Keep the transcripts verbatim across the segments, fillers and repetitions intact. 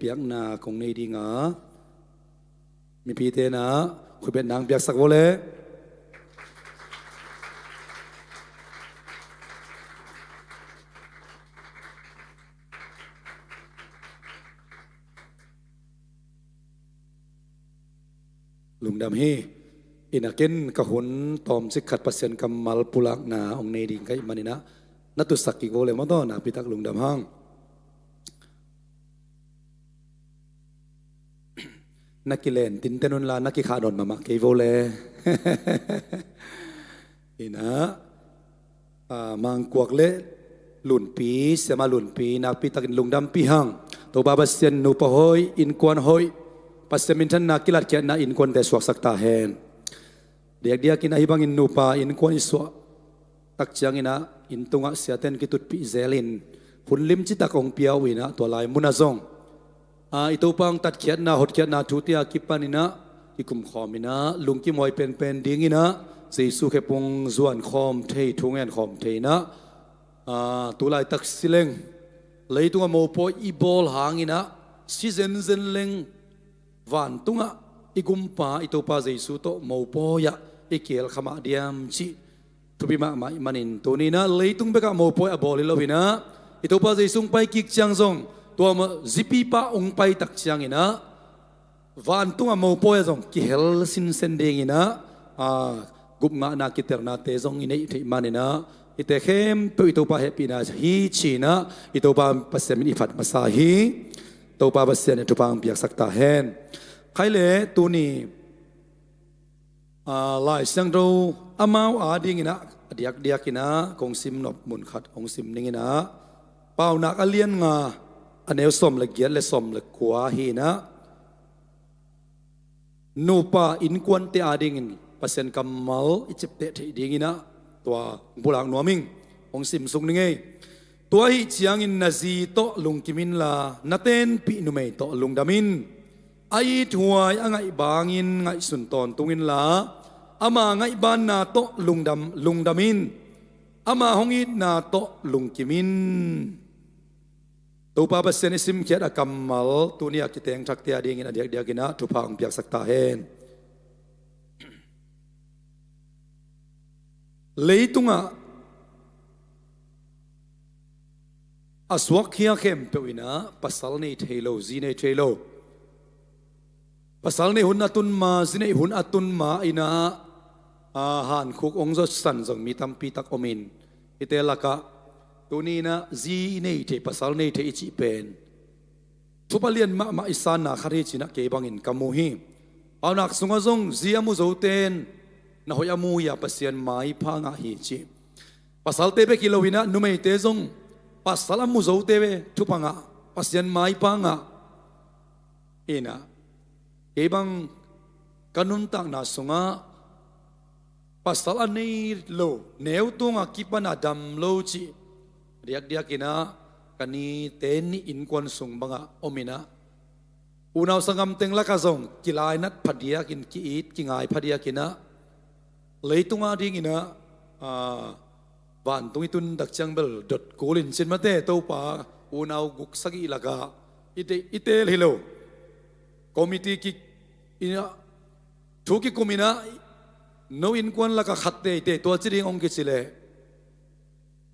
piakna kong nei ding a, mipite na khuibet nang piaksak vo le. Lungdam hi. Ina ken ka hun tawmcik khat Pasian kammal pulakna hong nei ding ka hih maninah na tutsak kik vo le maw taw, nakpitak lungdam hang. Na kilen tinten unla na kikhah nawn mahmah kei vo le. Ina, ah, Mangkuak le Lunpi, Siama Lunpi, nakpitakin lungdampi hang. Topa Pasian nupa hoih, innkuan hoih, Pasian minthanna kilatkhiatna innkuante suaksak ta hen. Diakdiakin ahi bangin nupa innkuan i suah tak cianginah inn tungah siaten kitutpih zelin hun limcitak hong pia uh inah tua lai munah zong a, i Topa hong tatkhiatna hotkhiatna thute a kipaninah kikumkhawm inah lungkimhuai penpen dinginah Jesu khepung zuankhawm thei, thungen khawm thei inah, a, tulaitak si leng leitungah mopawi i bawl hanginah si zenzen leng vantungah i gumpa i Topa Jesu tawh mopawi ah i kihelkha mah diam cih thupi mahmah ih manin tuninah leitung bekah mopawi a bawl hi loinah i Topa Jesu hong pai kik ciang zong tua mah zipipa hong pai tak cianginah vantungah mopawi ah zong kihel sinsen dinginah, a, gupngahna kiternate zong i neih theih maninah hite khempeuh i Topa hehpihna hi cinah i Topa Pasian min i phat masa hi. Topa Pasian in thupha hong piaksak ta hen. Khai le tuni a, Lai Siangtho amau adinginah a diakdiakinah kong sim nop mun khat hong sim ninginah Paunak a lian nga a neu sawm le giat le sawm le kua hinah nupa innkuante adingin Pasian kammal i cipteh theih dinginah tua hong pulak nuam ing. Hong simsuk ning ei. Tua ahi ciangin na zi tawh lungkim inla na tenpih numei tawh lungdam in. A ithuai a ngaih bangin ngaihsun tawntung inla ama ngaihbanna tawh lungdam, lungdam in. Ama hong itna tawh lungkim in. Topa Pasian i simkhiat a kammal tuni a kiteng thakte adingin a diakdiakinah thupha hong piaksak ta hen. Leitungah a suakkhia khempeuh inah pasal nei thei lo, zi nei thei lo. Pasal nei hun a tun ma, zi nei hun a tun ma inah, a, hankhuk hong zawsan zong mi tampi tak omin hite lakah tuni inah zi nei thei, pasal nei thei i cih pen thupha lian mahmah i sanna khat hi cinah kei bangin ka mu hi. Paunak sungah zong zi a mu zoten na hoih a mu hi a Pasian maipha ngah hi ci. Pasalte bek hi loinah numeite zong pasal a mu zote ve thupha ngah, Pasian maipha ngah. Inah kei bang ka nuntakna sungah pasal a nei lo, neu tunga kipan a dam lo cih diakdiakinah ka nite nih innkuan sung bangah ominah unau sanggam teng lakah zong kilainat phadiakin ki-it kingai phadiakinah leitung adinginah, a, vantung i tun tak ciang bel dot kulin cin mate Topa unau guk sagih lakah i te, i teel hi lo. Committee ki, inah thu kikum inah no innkuan lakah khat teitei tua ci ding hong kici leh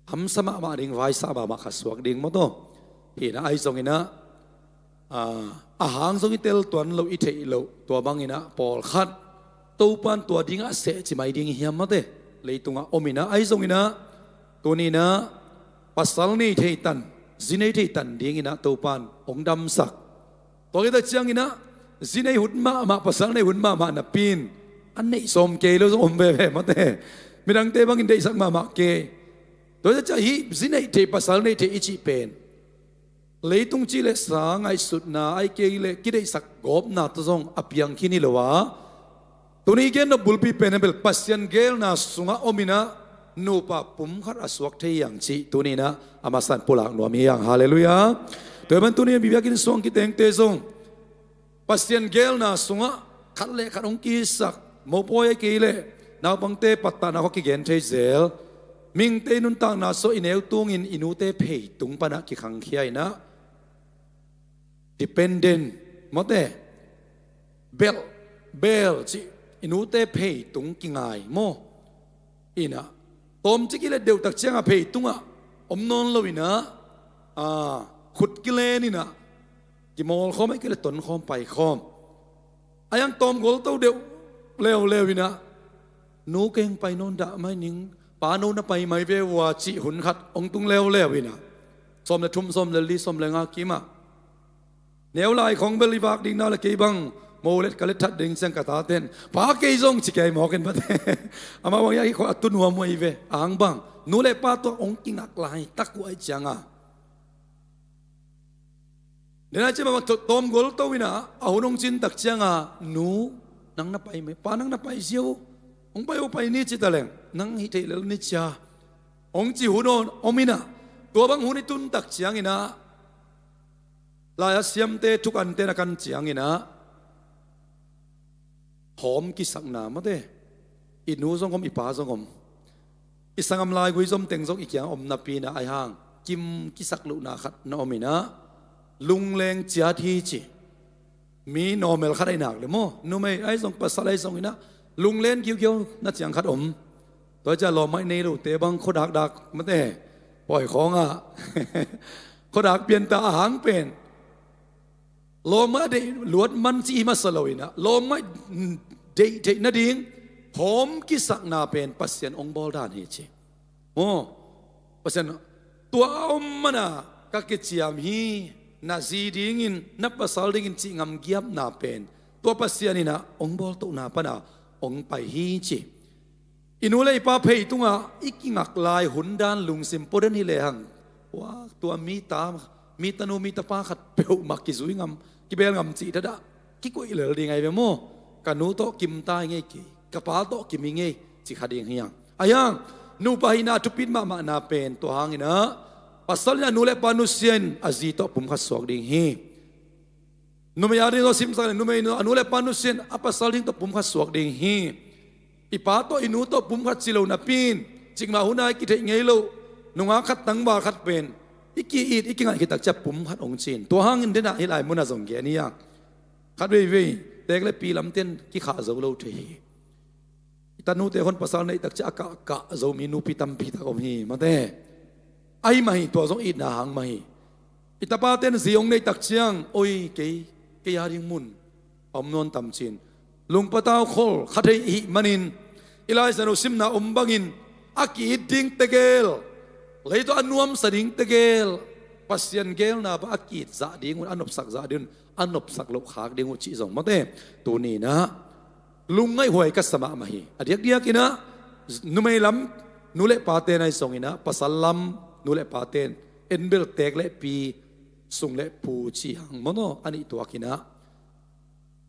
hamsa mahmah ding, vaisa mahmah kha suak ding maw taw. Hinah ahi zonginah, a, a hang zong i tel tuan lo, i theih loh tua banginah pawlkhat Topan tua dingah seh ci mai ding i hiam mate. Leitungah ominah ahi zonginah tuninah pasal nei thei tan, zi nei thei tan dinginah Topan hong damsak. Tua khit tak cianginah zi nei hun mahmah, pasal nei hun mahmah napi in a neih sawm kei lo zong om veve mate. Midangte bangin deihsak mahmah kei. Tua khit tak ciang hih zi nei thei, pasal nei thei i cih pen leitung ci le sa ngaihsutna ahih kei leh kideihsak gawpna tawh zong a piang khin hi lo a, tuni gen nop bulpi pen a bel Pasian geelna sungah ominah nupa pum khat a suak thei hiang cih tuninah a masa in pulak nuam hi hiang. Halleluiah. Tua hi man tuni a mi biakinn sung kitengte zong Pasian geelna sungah khat le khat hong kisak, mopawi ahih kei leh naupangte pattahna khawng kigen thei zel. Mihingte i nuntakna sung i neu tungin i nute phei tung panah kikhangkhia inah dependent mawte, bel, bel cih i nute pheitung kingai maw. Inah tawmcik i let deuhtak ciangah pheitungah om nawn lo inah, a, khut kilen inah kimawlkhawm a, i kilet tonkhawm paikhawm. A, iang tawm golto deuh leuleu inah, nu keng pai nawn dah mai ning, pa no na pai mai ve vua cih hun khat hong tung leuleu inah, sawm le thum, sawm le li, sawm le nga kimah neu lai khong bel i vak ding na le kei bang mo let ka let that ding ciang ka taten pa kei zong ci kei mawk in pate. Amah bang iah hi khong a tu nuam uh ahi ve. Ahang bang nu le pa tawh hong kingak laitak uh ahi cianga, denah ci mah bang tawm golto inah a hun hong cintak cianga, nu nang na pai mai, pa nang na pai ziau uh, hong pai uh pai ni ci taleng nang hih theih lel ni cia, hong ci hun om inah, tua bang hun i tuntak cianginah lai-at siamte thukante na kan cianginah hawm kisakna mawte, i nu zong om, i pa zong om, i sanggam laigui zom teng zong i kiang om napi inah, aihang kim kisak lohna khat na om inah lungleng ciat hi ci. Mi normal khat ahi nak le maw, numei ahi zong pasal ahi zong inah lunglen giugiau na ciang khat om. Tua cia lawmmaih nei lote bang khuadakdak mate, pawi khawngah khuadak pianta ahang pen lawmmaih a deih luat man ci hi masa lo inah, lawmmaih deih theih nading hawm kisakna pen Pasian hong bawl dan hi ci. Maw, Pasian, tua a om mana ka kiciam hi, na zi dingin, na pasal dingin cih ngamgiapna pen tua Pasian inah hong bawltohna pana hong pai hi ci. I nu le i pa phei tungah i kingak lai hun dan lungsim pua den hi lehang, ua, tua mi ta, mi tanu mi tapa khat peuhmah kizui ngam, kibel ngam cih tadah kikuih lel ding ahi ve maw. Ka nu tawh kim ta hi ngei kei, ka pa tawh kim hi ngei ci kha ding hi hang. Ahi hang nupa hihna thupit mahmahna pen tua hanginah pasal inah nu le pa nusia in a zi tawh pum khat suak ding hi. Numei a ding tawh simsak le numei a nu le pa nusia in a pasal ding tawh pum khat suak ding hi. I pa tawh i nu tawh pum khat ci lo napi in, cikmah hun a i kitheih ngei loh nungak khat tangval khat pen i ki-it i kingaih khit tak ciah pum khat hong ci in, tua hangin denah hih lai munah zong gen hi hang. Khat veivei teek le pi lamten kikhah zo lo thei hi. I tanute hon pasal neih tak ciah a kahkah zo mi nupi tampi tak om hi mate. Ahi mah hi, tua zong itna hang mah hi. I tapaten zi hong neih tak ciang, oi, kei, kei a ding mun a om nawn tam ci in, lungpatau khol kha thei i hih manin, i Lai Siangtho simna om bangin a ki-it ding tegel, lei tawh a nuamsa ding tegel, Pasian geelna bang a ki-it zah ding un, a nopsak zah ding un, a nopsak loh khak ding uh cih zong mate. Tuni inah lungngaihhuai ka sa mahmah hi. A diakdiak inah numei lam nu le paten ahi zong inah pasal lam nu le paten en bel teek le pi, sung le pu ci hang maw, a nih tuak inah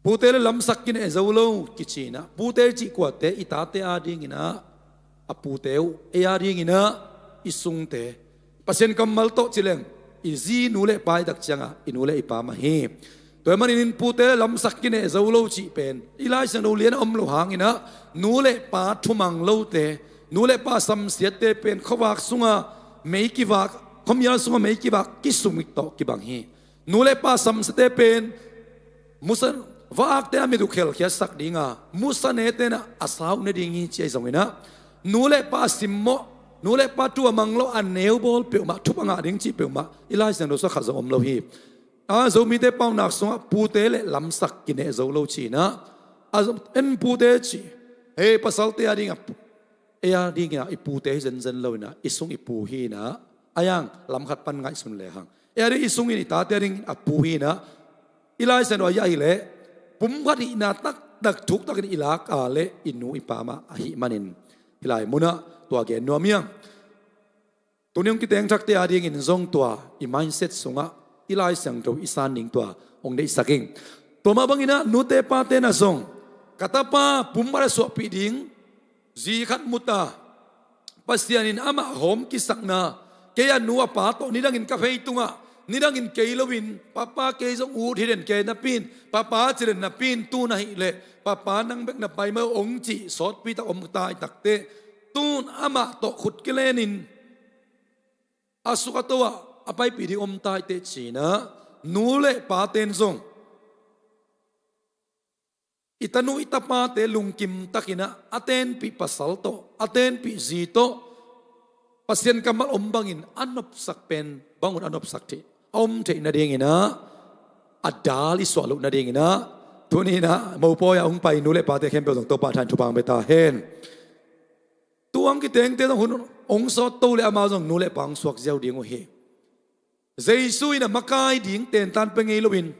pute le lamsak kineh zo lo kici inah, pute cih kuate i tate a ding inah a pute uh, ei a ding inah i sungte. Pasian kammal tawh ci leng i zi nu le pa i tak ciangah i nu le i pa mah hi. Tua ahih manin pute le lamsak kineh zo lo cih pen i Lai Siangtho lian a om lo hanginah nu le pa thumang lote, nu le pa samsiatte pen khuavak sungah mei kivak, khuamial sungah mei kivak kisumik tawh kibang hi. Nu le pa samsiate pen musa, va-akte a mit uh khelkhiatsak dinga, musa nete inah a sa uh ne ding hi ci ahi zong inah, nu le pa simmawh, nu le pa thu a mang lo, a neu bawl peuhmah, thup a ngah ding cih peuhmah i Lai Siangtho sua khat zong om lo hi. A, Zomite paunak sungah pute le lamsak kineh zo lo ci inah, a, en pute ci, hei, pasalte a dingah, ei a ding inah i pute hi zenzen lo inah i sung i pu hi inah, ahi hang lam khat pan ngaihsun lehang, ei a ding i sungin i tate a ding a pu hi inah, i Lai Siangtho ah ahi leh pum khat hihna taktak thuktakin i lak a leh i nu i pa mah ahih manin hih lai munah tua gen nuam hi hang. Tuni hong kiteng thakte a dingin zong tua i mindset sungah i Lai Siangtho i san ding tua hong deihsak ing. Tua mah banginah nute pate na zong, ka tapa pum khat a suahpih ding zi khat mu ta, Pasian in amah hawm kisakna, kei a nu a pa tawh nidangin ka phei tungah, nidangin kei loin papa kei zong ut hi den kei napi in, papa ci den napi in, tu na hih leh papa nang bek na pai mah uh hong cih sawtpi tak om ta i takteh, tun amah tawh khut kilenin a suk a to ah a paipih ding om ta i teh ci inah, nu le paten zong i tanu i tapate lungkim takinah a tenpih pasal tawh, a tenpih zi tawh, Pasian kammal om bangin a nopsak pen bangun a nopsak theih a om theih nadinginah a dal i suah loh nadinginah tuninah mopawi-ah hong pai nu le pate khempeuh zong Topa thain thupha hong pia ta hen. Tua hong kitengte zong hun hong sawt to le amau zong nu le pa hong suak ziau ding uh hi. Jesu in a makai ding tentan pia ngei loin,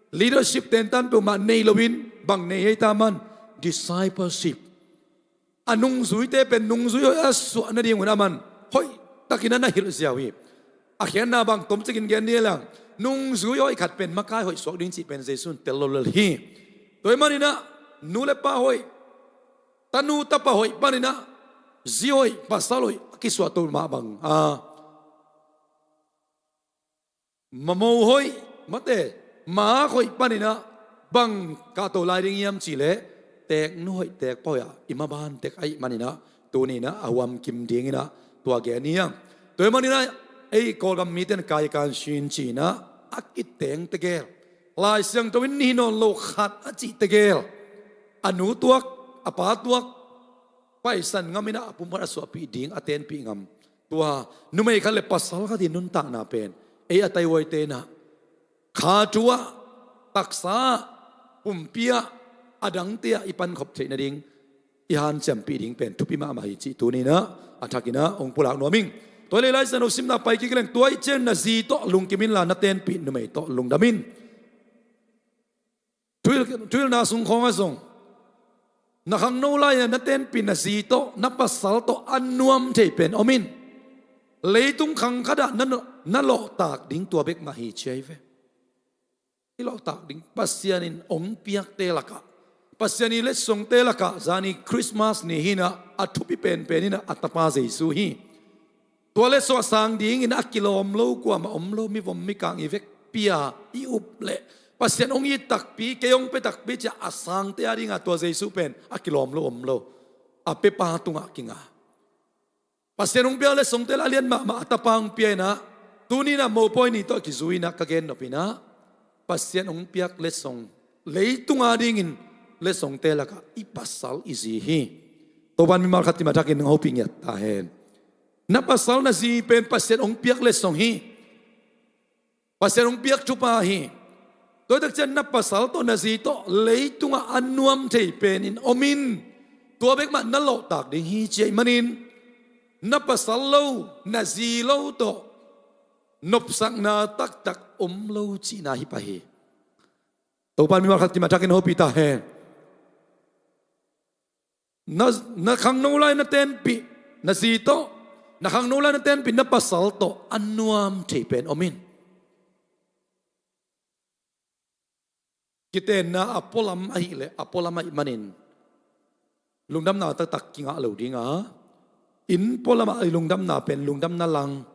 leadership tentan peuhmah nei loin, bang nei hei ta man, discipleship. A nungzuite pen nungzui hoih a suah nadingun aman hoih takin a na hilh ziau hi. A khiatna bang tomcikin gen dih lang, nungzui hoih khat pen makai hoih suak ding cih pen Jesu in tel lo lel hi. Tua ahih maninah nu le pa hoih, tanu tapa hoih paninah zi hoih, pasal hoih a kisuahto mah bang a, mamo hoih, mate, ma hoih paninah bang kahto lai ding hiam cihleh, teeknu hoih teekpa hoih ah i maban tek ahih maninah tuninah a huamkim dinginah tua gen hi hang. Tua ahih maninah ei Kawlgam mite in kaikan sin cinah a kiteng tegel, Lai Siangtho in ni hi nawn lo khat a cih tegel, a nu tuak, a pa tuak, paisan ngaminah a pumkhat a suahpih ding a tenpih ngam. Tua numei khat le pasal khat i nuntakna pen ei a taihuaite inah kha thu-ah, taksa-ah, pumpi-ah, a dangte-ah i pankhop theih nading i hanciampih ding pen thupi mahmah hi cih tuninah a thakinah hong pulak nuam ing. Tua lei Lai Siangtho simna pai kik leng tua ih ciang na zi tawh lungkim inla na tenpih numei tawh lungdam in. Thuhilh, thuhilhna sung khawngah zong na khangno lai-a na tenpih na zi tawh, na pasal tawh a nuam thei pen om in. Leitung khang khatah na, na lawhtak ding tua bek mah hi ci ahi ve. I lawhtak ding Pasian in hong piakte lakah, Pasian i letsongte lakah zani Christmas ni hinah a thupi penpen inah a tapa Jesu hi. Tua le suah sang dingin a kilawm lo kuamah om lo, mivom mikang i vekpi-a i up leh Pasian hong it takpi, kei hong pia takpi ci-a a sangte a dinga tua Jesu pen a kilawm lo om lo, a piapa tungah kinga. Pasian hong piak letsongte lah a lian mahmah a tapa hong pia inah, tuninah mopawi ni tawh kizui inah ka gen nop inah, Pasian hong piak letsong, leitung a dingin letsongte lakah i pasal i zi hi. Topan mimal khat tim a thakin hong hopih ngiat ta hen. Na pasal na zi pen Pasian hong piak letsong hi. Pasian hong piak thupha hi. Tua hi takciang na pasal tawh na zi tawh leitungah a nuam thei penin om in. Tua bek mah na lawhtak ding hi ci ahih manin na pasal lo, na zi lo tawh nopsakna taktak om lo cihna hi pah hi. Topan mimal khat tim a thakin hopih ta hen. Na, na khangno lai na tenpih na zi tawh, na khangno lai na tenpih na pasal tawh a nuam thei pen om in. Kitenna a pualam ahih leh a pualam ahih manin lungdamna taktak kingah lo dinga, inn pualamah i lungdamna pen lungdamna lang,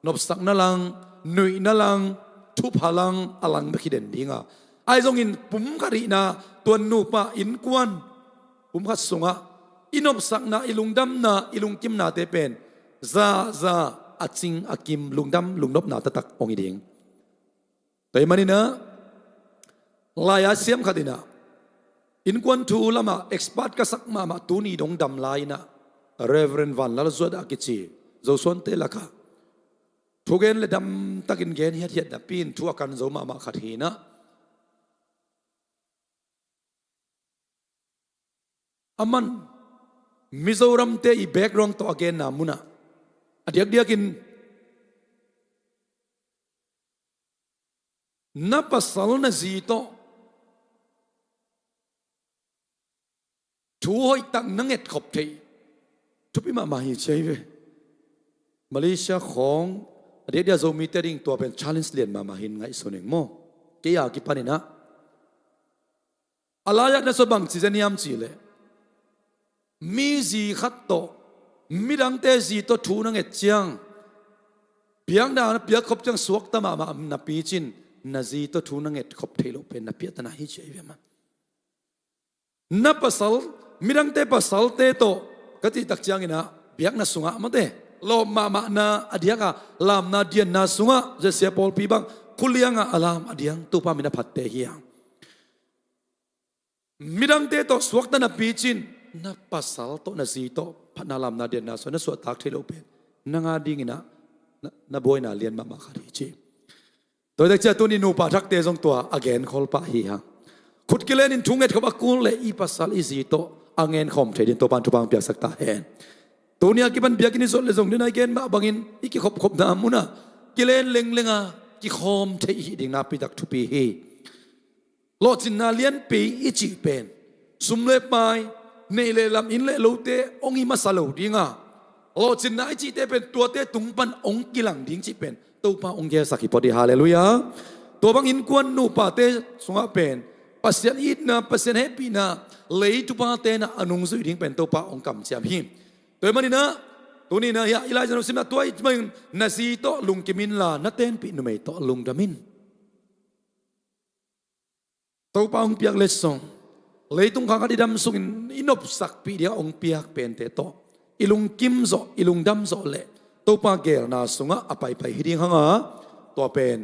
nopsakna lang, nuihna lang, thupha lang, a lang bek hi den dinga. Ahi zongin pumkhat hihna, tuan nupa innkuan pumkhat sungah i nopsakna, i lungdamna, i lungkimnate pen za za, a cing a kim, lungdam lungnopna taktak hong hi ding. Tua ahih maninah lai-a siam khat inah innkuan thu lamah expert ka sak mahmah, tuni dong dam lai inah Reverend Van Lal Zuat a kici Zosuante lakah thugen le damtakin gen hiathiat napi in thu a kan zo mahmah khat hi inah, aman Mizoramte i background tawh a genna munah a diakdiakin na pasal na zi tawh thu hoihtak na ngetkhop theih thupi mahmah hi ci ahi ve. Malaysia khawng a diakdiak Zomite ding tua pen challenge lian mahmah hi in ngaihsun ing maw. Kei a kipan inah a lai-at na sua bangci zen hiam cihleh, mi zi khat tawh, midangte zi tawh thu na nget ciang, biakna na piakkhop ciang suakta mahmah napi cin, na zi tawh thu na ngetkhop theih loh pen na piahtana hi ci ahi ve mah. Na pasal, midangte pasalte tawh ka cihtak cianginah biakna sungah mate lawp mahmahna a diaka lamna dianna sungah zasia pawlpi bang khulianga a lam a diang Topa min a phatte hi hang. Midangte tawh suakta na picin, na pasal tawh na zi tawh phatna lamna dianna suah na suahtak thei lo pen nang a dinginah na, na buaina lian mahmah khat hi ci. Tua hi tak ciah tuni nupa thakte zong tua a genkhol pah hi hang. Khut kilenin thu ngetkhop a kul le i pasal i zi tawh a ngenkhawm thei din Topan thupha hong piaksak ta hen. Tuni a kipan biakinn i zot le zong dina i gen mah bangin i kikhopkhopna munah kilen lenglenga kikhawm thei i hih ding nakpi tak thupi hi. Lawhcinna lianpi i cih pen sum le pai, neih le lam, inn le lote hong hi masa lo dinga, lawhcinna i cihte pen tuate tung pan hong kilang ding cih pen Topa hong gelsak hi phot hi. Halleluiah. Tua bang innkuan nupate sungah pen Pasian itna, Pasian hehpihna, lei thupha tenna a nungzui ding pen Topa hong kamciam hi. Tua hi maninah tuninah hiah i Lai Siangtho simna tua i manin na zi tawh lungkim inla na tenpih numei tawh lungdam in. Topa hong piak letsong, leitung khang khat i dam sungin i nopsakpih dingah hong piak pente tawh i lungkim zawh, i lungdam zawh leh Topa gelna sungah a paipai hi ding hanga, tua pen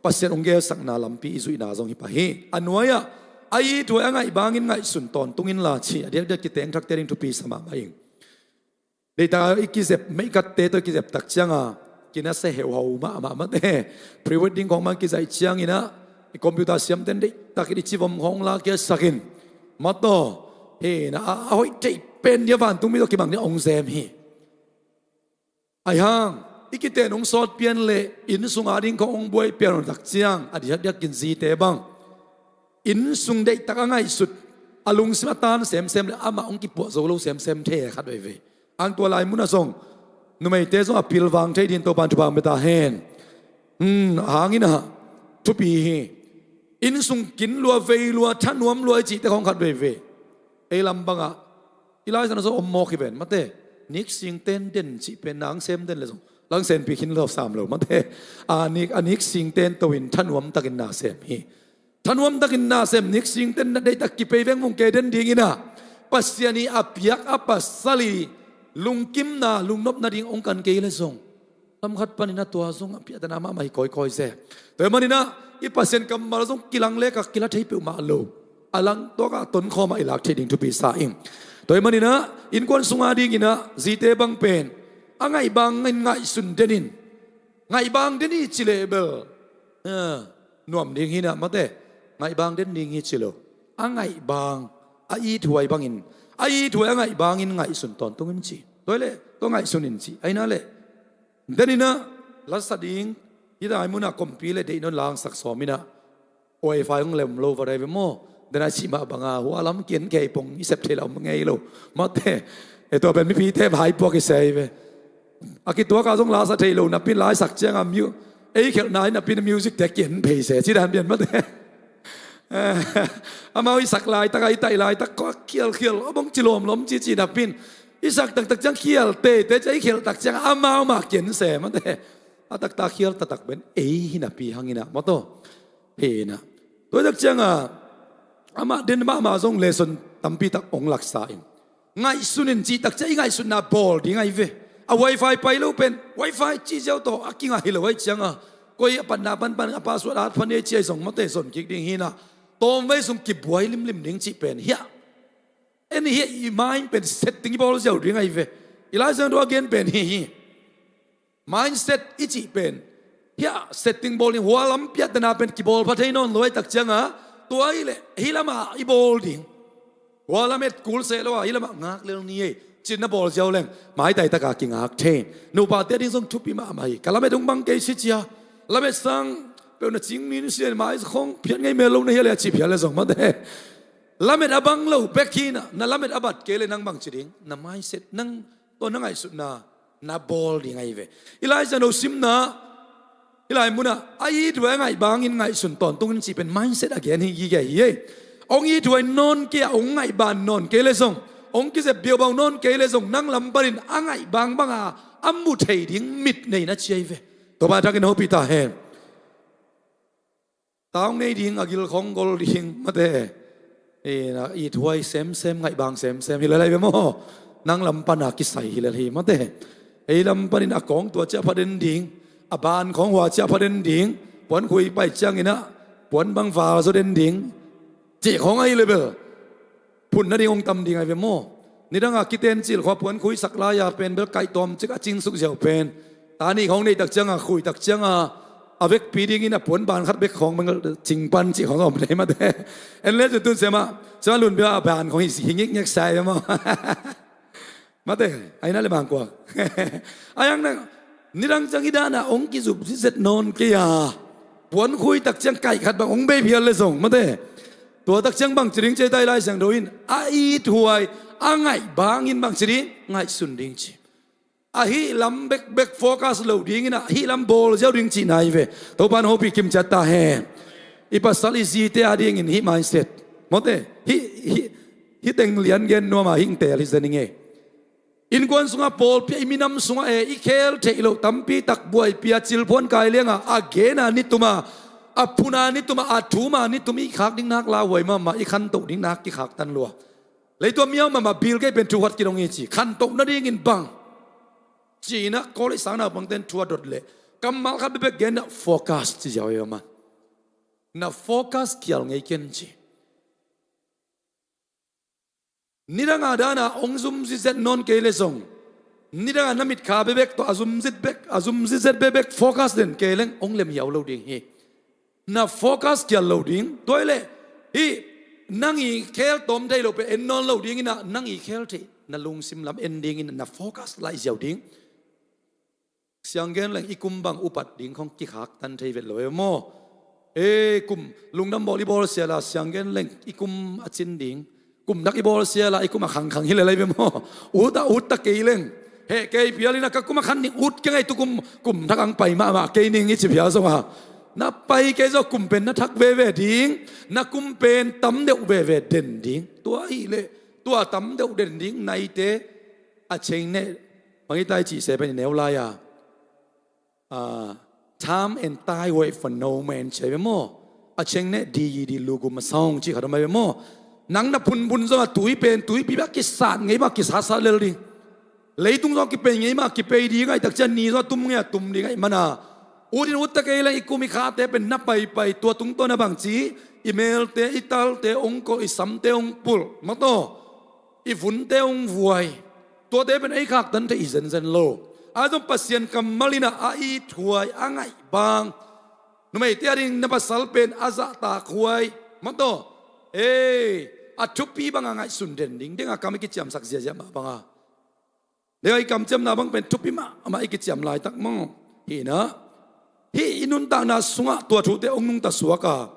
Pasian hong gelsakna lampi i zuihna zong hi pah hi. A nuai-ah a ithuai a ngaih bangin ngaihsun tawntung inla ci a diakdiak kiteng thakte ding thupi sa mahmah ing. Deihtak i kizep, meikatte tawh i kizep tak cianga kinasa heuhau mahmah mate. Pre-wedding khawng man kizaih cianginah i computer siamten deihtakin i civom khawng la kiasakin mataw, hena a, a hoih theih pen dia vantungmi tawh kibang dia hong zem hi. Aihang i kiten hong sawt pian le inn sunga ding khawng hong buai pian hong tak ciang a diakdiakin zite bang inn sung deihtak a ngaihsut, a lungsim a tan semsem le amah hong kipuah zo lo semsem thei khat veivei. Ang tua lai munah zong numeite zong a pilvang thei din Topan thupha hong pia ta hen. Hmm, a hanginah thupi hi. Inn sung kin lua, vei lua, thanuam lua i cihte khawng khat veivei. Ei lam bangah i Lai Siangtho zong om mawk hi ven mate. Nik sing ten den cih pen nang sem den le zong lang senpi khin lo sam lo mate. A nik, a nik sing ten to in thanuam takin na sem hi. Thanuam takin na sem, nik sing ten na deihtak kipei vengvung kei den dinginah Pasian i a piak a pasal i lungkimna, lungnopna ding hong kan kei le zong lam khat panin a tua zong a piahtana mahmah hi kawikawi se. Tua hi maninah i Pasian kammal zong kilang lekak kila thei peuhmah lo. A lang tuakah tonkhawmah i lak thei ding thupi sa ing. Tua hi maninah innkuan sunga dinginah zite bang pen a ngaihbangin ngaihsun denin, ngaihbang den hi ci leh bel, eh, nuam ding hinah mate. Ngaihbang den ding hi ci lo. A ngaihbang, a ithuai bangin, a ithuai a ngaihbangin ngaihsun tawntungin ci. Tua hi leh tua ngaihsunin ci. Aina leh deninah lasa ding hita ai munah kompi le deih non langsak sawminah wifi hong lem lo va dai ve maw? Dena cih mah banga hua lam kian kei pong i sep thei la om ngei lo mate. E tua pen mipite vaipuak i sei ve. A kituaka zong lasa thei lo napin laisak cianga mu-, ei khelhna hi napin music te kian phei se ci dan pian mate. Amau i sak laitaka i taih laitak kua khialkhial a bong ci lawmlawm cici napin i sak taktak ciang khial teite cia i khelh tak cianga amau mah kian se mate. A taktak khial taktak ben ei hi napi hanginah mataw. Hinah tua tak cianga amah den mahmah zong lesson tampi tak hong laksa in. Ngaihsunin cih tak cia i ngaihsutna bawl ding ahi ve. A wifi pai lo pen wifi cih ziau tawh a kingah hi lo ahi cianga koi a patna panpan a password at phan ei ci ahi zong mate zon kik ding hinah tawmvei sung kibuai limlim ding cih pen hiah. En hiah i mind pen setting i bawl ziau ding ahi ve. I Lai Siangtho a gen pen hi hi. Mindset i cih pen hiah setting bawl ding, hua lam piahtana pen kibawl pha thei nawn lo ahi tak cianga tua ahi leh hih lamah i bawl ding. Hua lam et kul seh lo a hih lamah ngak lel ni ei cin na bawl ziau leng maitai taka kingak thei. Nupate ding zong thupi mahmah hi. Ka lamet hong bang kei si cia lamet sang peuh na cing ni ni sian mai khong phiat ngei mel lo na hia le a cih phiat le zong mate. Lamet a bang lo bek hinah na lamet a bat kei le nang bang ci ding, na mindset nang tua na ngaihsutna na bawl ding ahi ve. I Lai Siangtho simna i lai munah a ithuai a ngaihbangin ngaihsun tawntungin cih pen mindset a gen hi gige hi ei. Hong ithuai nawn kei a hong ngaihban nawn kei le zong hong kizep biaubau nawn kei le zong nang lam panin a ngaihbang banga a mu thei ding mit nei na ci ahi ve. Tua bang thakin hopih ta hen. Taung nei ding a gil khong gol ding mate. Ithuai semsem ngaihbang semsem hi lelai ve maw? Nang lam pana kisai hi lel hi mate. Ei lam panin a kawng tua ciah pha den ding, a ban khong hua ciah pha den ding, Puankhui pai ciangin ah puan bang val zaw den ding cih khawng ahi le bel phun nading hong tam ding ahi ve maw? Nidang a kiten cil khua puankhui sak lai-a pen bel kaih tawm cik a cing suk ziau pen ta nih khawng neih tak cianga khui tak cianga a vekpi dingin a puan ban khat bek khawng bang cing pan cih khawng a om thei mate. En le cun tun siamah siamah Lun Bia a ban khawng hi ngikngek sa ahi ve maw? Mate, aina le bangkuak. Ayang na nidang ciang i dana hong kizupzizet nawn kei a puankhui tak ciang kaih khat bang hong bei phial le zong mate. Tua tak ciang bang ci ding ci a, i Lai Siangtho in a ithuai a ngaih bangin bang ci ding, ngaihsun ding ci. Ahi lam bekbek focus lo dingin ah hih lam bawl ziau ding cihna hi ve. Topa in hopih kim ciat ta hen. I pasal i zite a dingin hih mindset mate, hih, hih, hih teng lian gen nuam a hih teel hi zen i ngei. Innkuan sungah pawlpi a i minam sungah e i khel theih loh tampi tak buaipih a cilphuan kai lianga a gena nitum a, a phuna nitum a, a thuma nitum i khak ding nak lauhuai mahmah, i khantoh ding nak kikhaktan lua. Leitung miau mahmah Bill Gates pen thu khat kidong hi ci, khantoh nadingin bang ci-in ah college sang naupangten thu a dot leh kammal khat bekbek gen ah focus ci ziau hi a man. Na focus kial ngei ken ci. Nidang a dana hong zumzizet nawn kei le zong nidang a na mitkha bekbek tawh a zumzit bek, a zumzizet bekbek focus den kei leng hong lem hiau lo ding hi. Na focus kial lo ding. Tua hi leh hih nang i khel tawm thei lo pen en nawn lo dingin ah nang i khel theih na lungsim lam en dingin na focus laih ziau ding. Sianggen leng i kum bang upat ding khong kikhaktan thei vet lo e maw? E kum lungdam bawl i bawl siala sianggen leng i kum a cin ding. Kum thak i bawl siala i kum a khangkhang hi le lai ve maw? Ut a ut ta kei leng heh kei phial in a ka kum a khan ding ut kei ngai tu kum, kum thak ang pai mahmah kei ning i ci phial zong a na pai kei zaw kum pen na thak veve ding, na kum pen tam deuh veve den ding. Tua hi leh tua tam deuh den ding naite a cheng neh bang i tai cih se pen i neu lai a. Time and tide wait for no man ci a ve maw? A cheng neh di yi di lu gu ma sawng cih khat om a ve maw? Nang na phunphun zong a tui pen tuipi bek kisat ngei bang kisatsa lel ding. Leitung zong kipei ngei mah kipei ding ahi tak cian ni zong a tum ngei a tum ding ahi mana. Ut in ut ta kei leng i kum i khate pen na paipai tua tungtawn a bang ci i melte i talte ong kawh i samte ong pulh mataw. I vunte ong vuai. Tuate pen ei khaktan thei i zenzen lo. A zong Pasian kammal in a a ithuai a ngaih bang. Numeite a ding na pasal pen a zahtak huai mataw. Ei a thupi banga ngaihsun den ding ding a kam i kiciamsak ziazia mah banga. Dei a i kamciamna bang pen thupi mahmah i kiciam laitak mong hi na. Hih i nuntakna sungah tua thute hong nungta suak a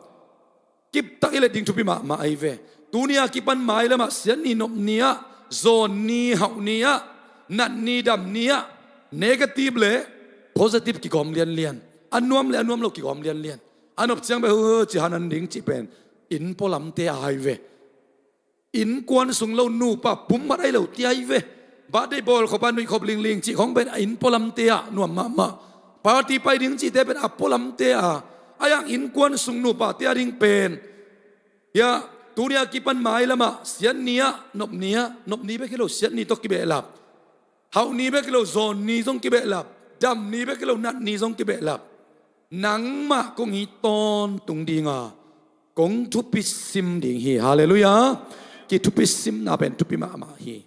kiptak i let ding thupi mahmah ahi ve. Tuni a kipan mailamah siat ni nop ni ah zawn ni hauh ni ah nat ni dam ni ah negative le positive kigawm lianlian, a nuam le a nuam lo kigawm lianlian. A nop ciang beh hu ci hanan ding cih pen inn pualamte a ahi ve. Innkuan sung lo nupa pum mat ahi lo ti ahi ve. Birthday bawl khop a nuih khop lingling cih khong pen a inn pualamte ah nuam mahmah. Party pai ding cihte pen a pualamte a. A yang innkuan sung nupate a ding pen hia tuni a kipan mailamah siat ni ah nop ni ah, nop ni bek hi lo siat ni tawh kibehlap. Hauh ni bek hi lo zawn ni zong kibehlap. Dam ni bek hi lo nat ni zong kibehlap. Nangmah kong it tawntung dinga kong thupi sim ding hi. Halleluiah. Kithupi simna pen thupi mahmah hi.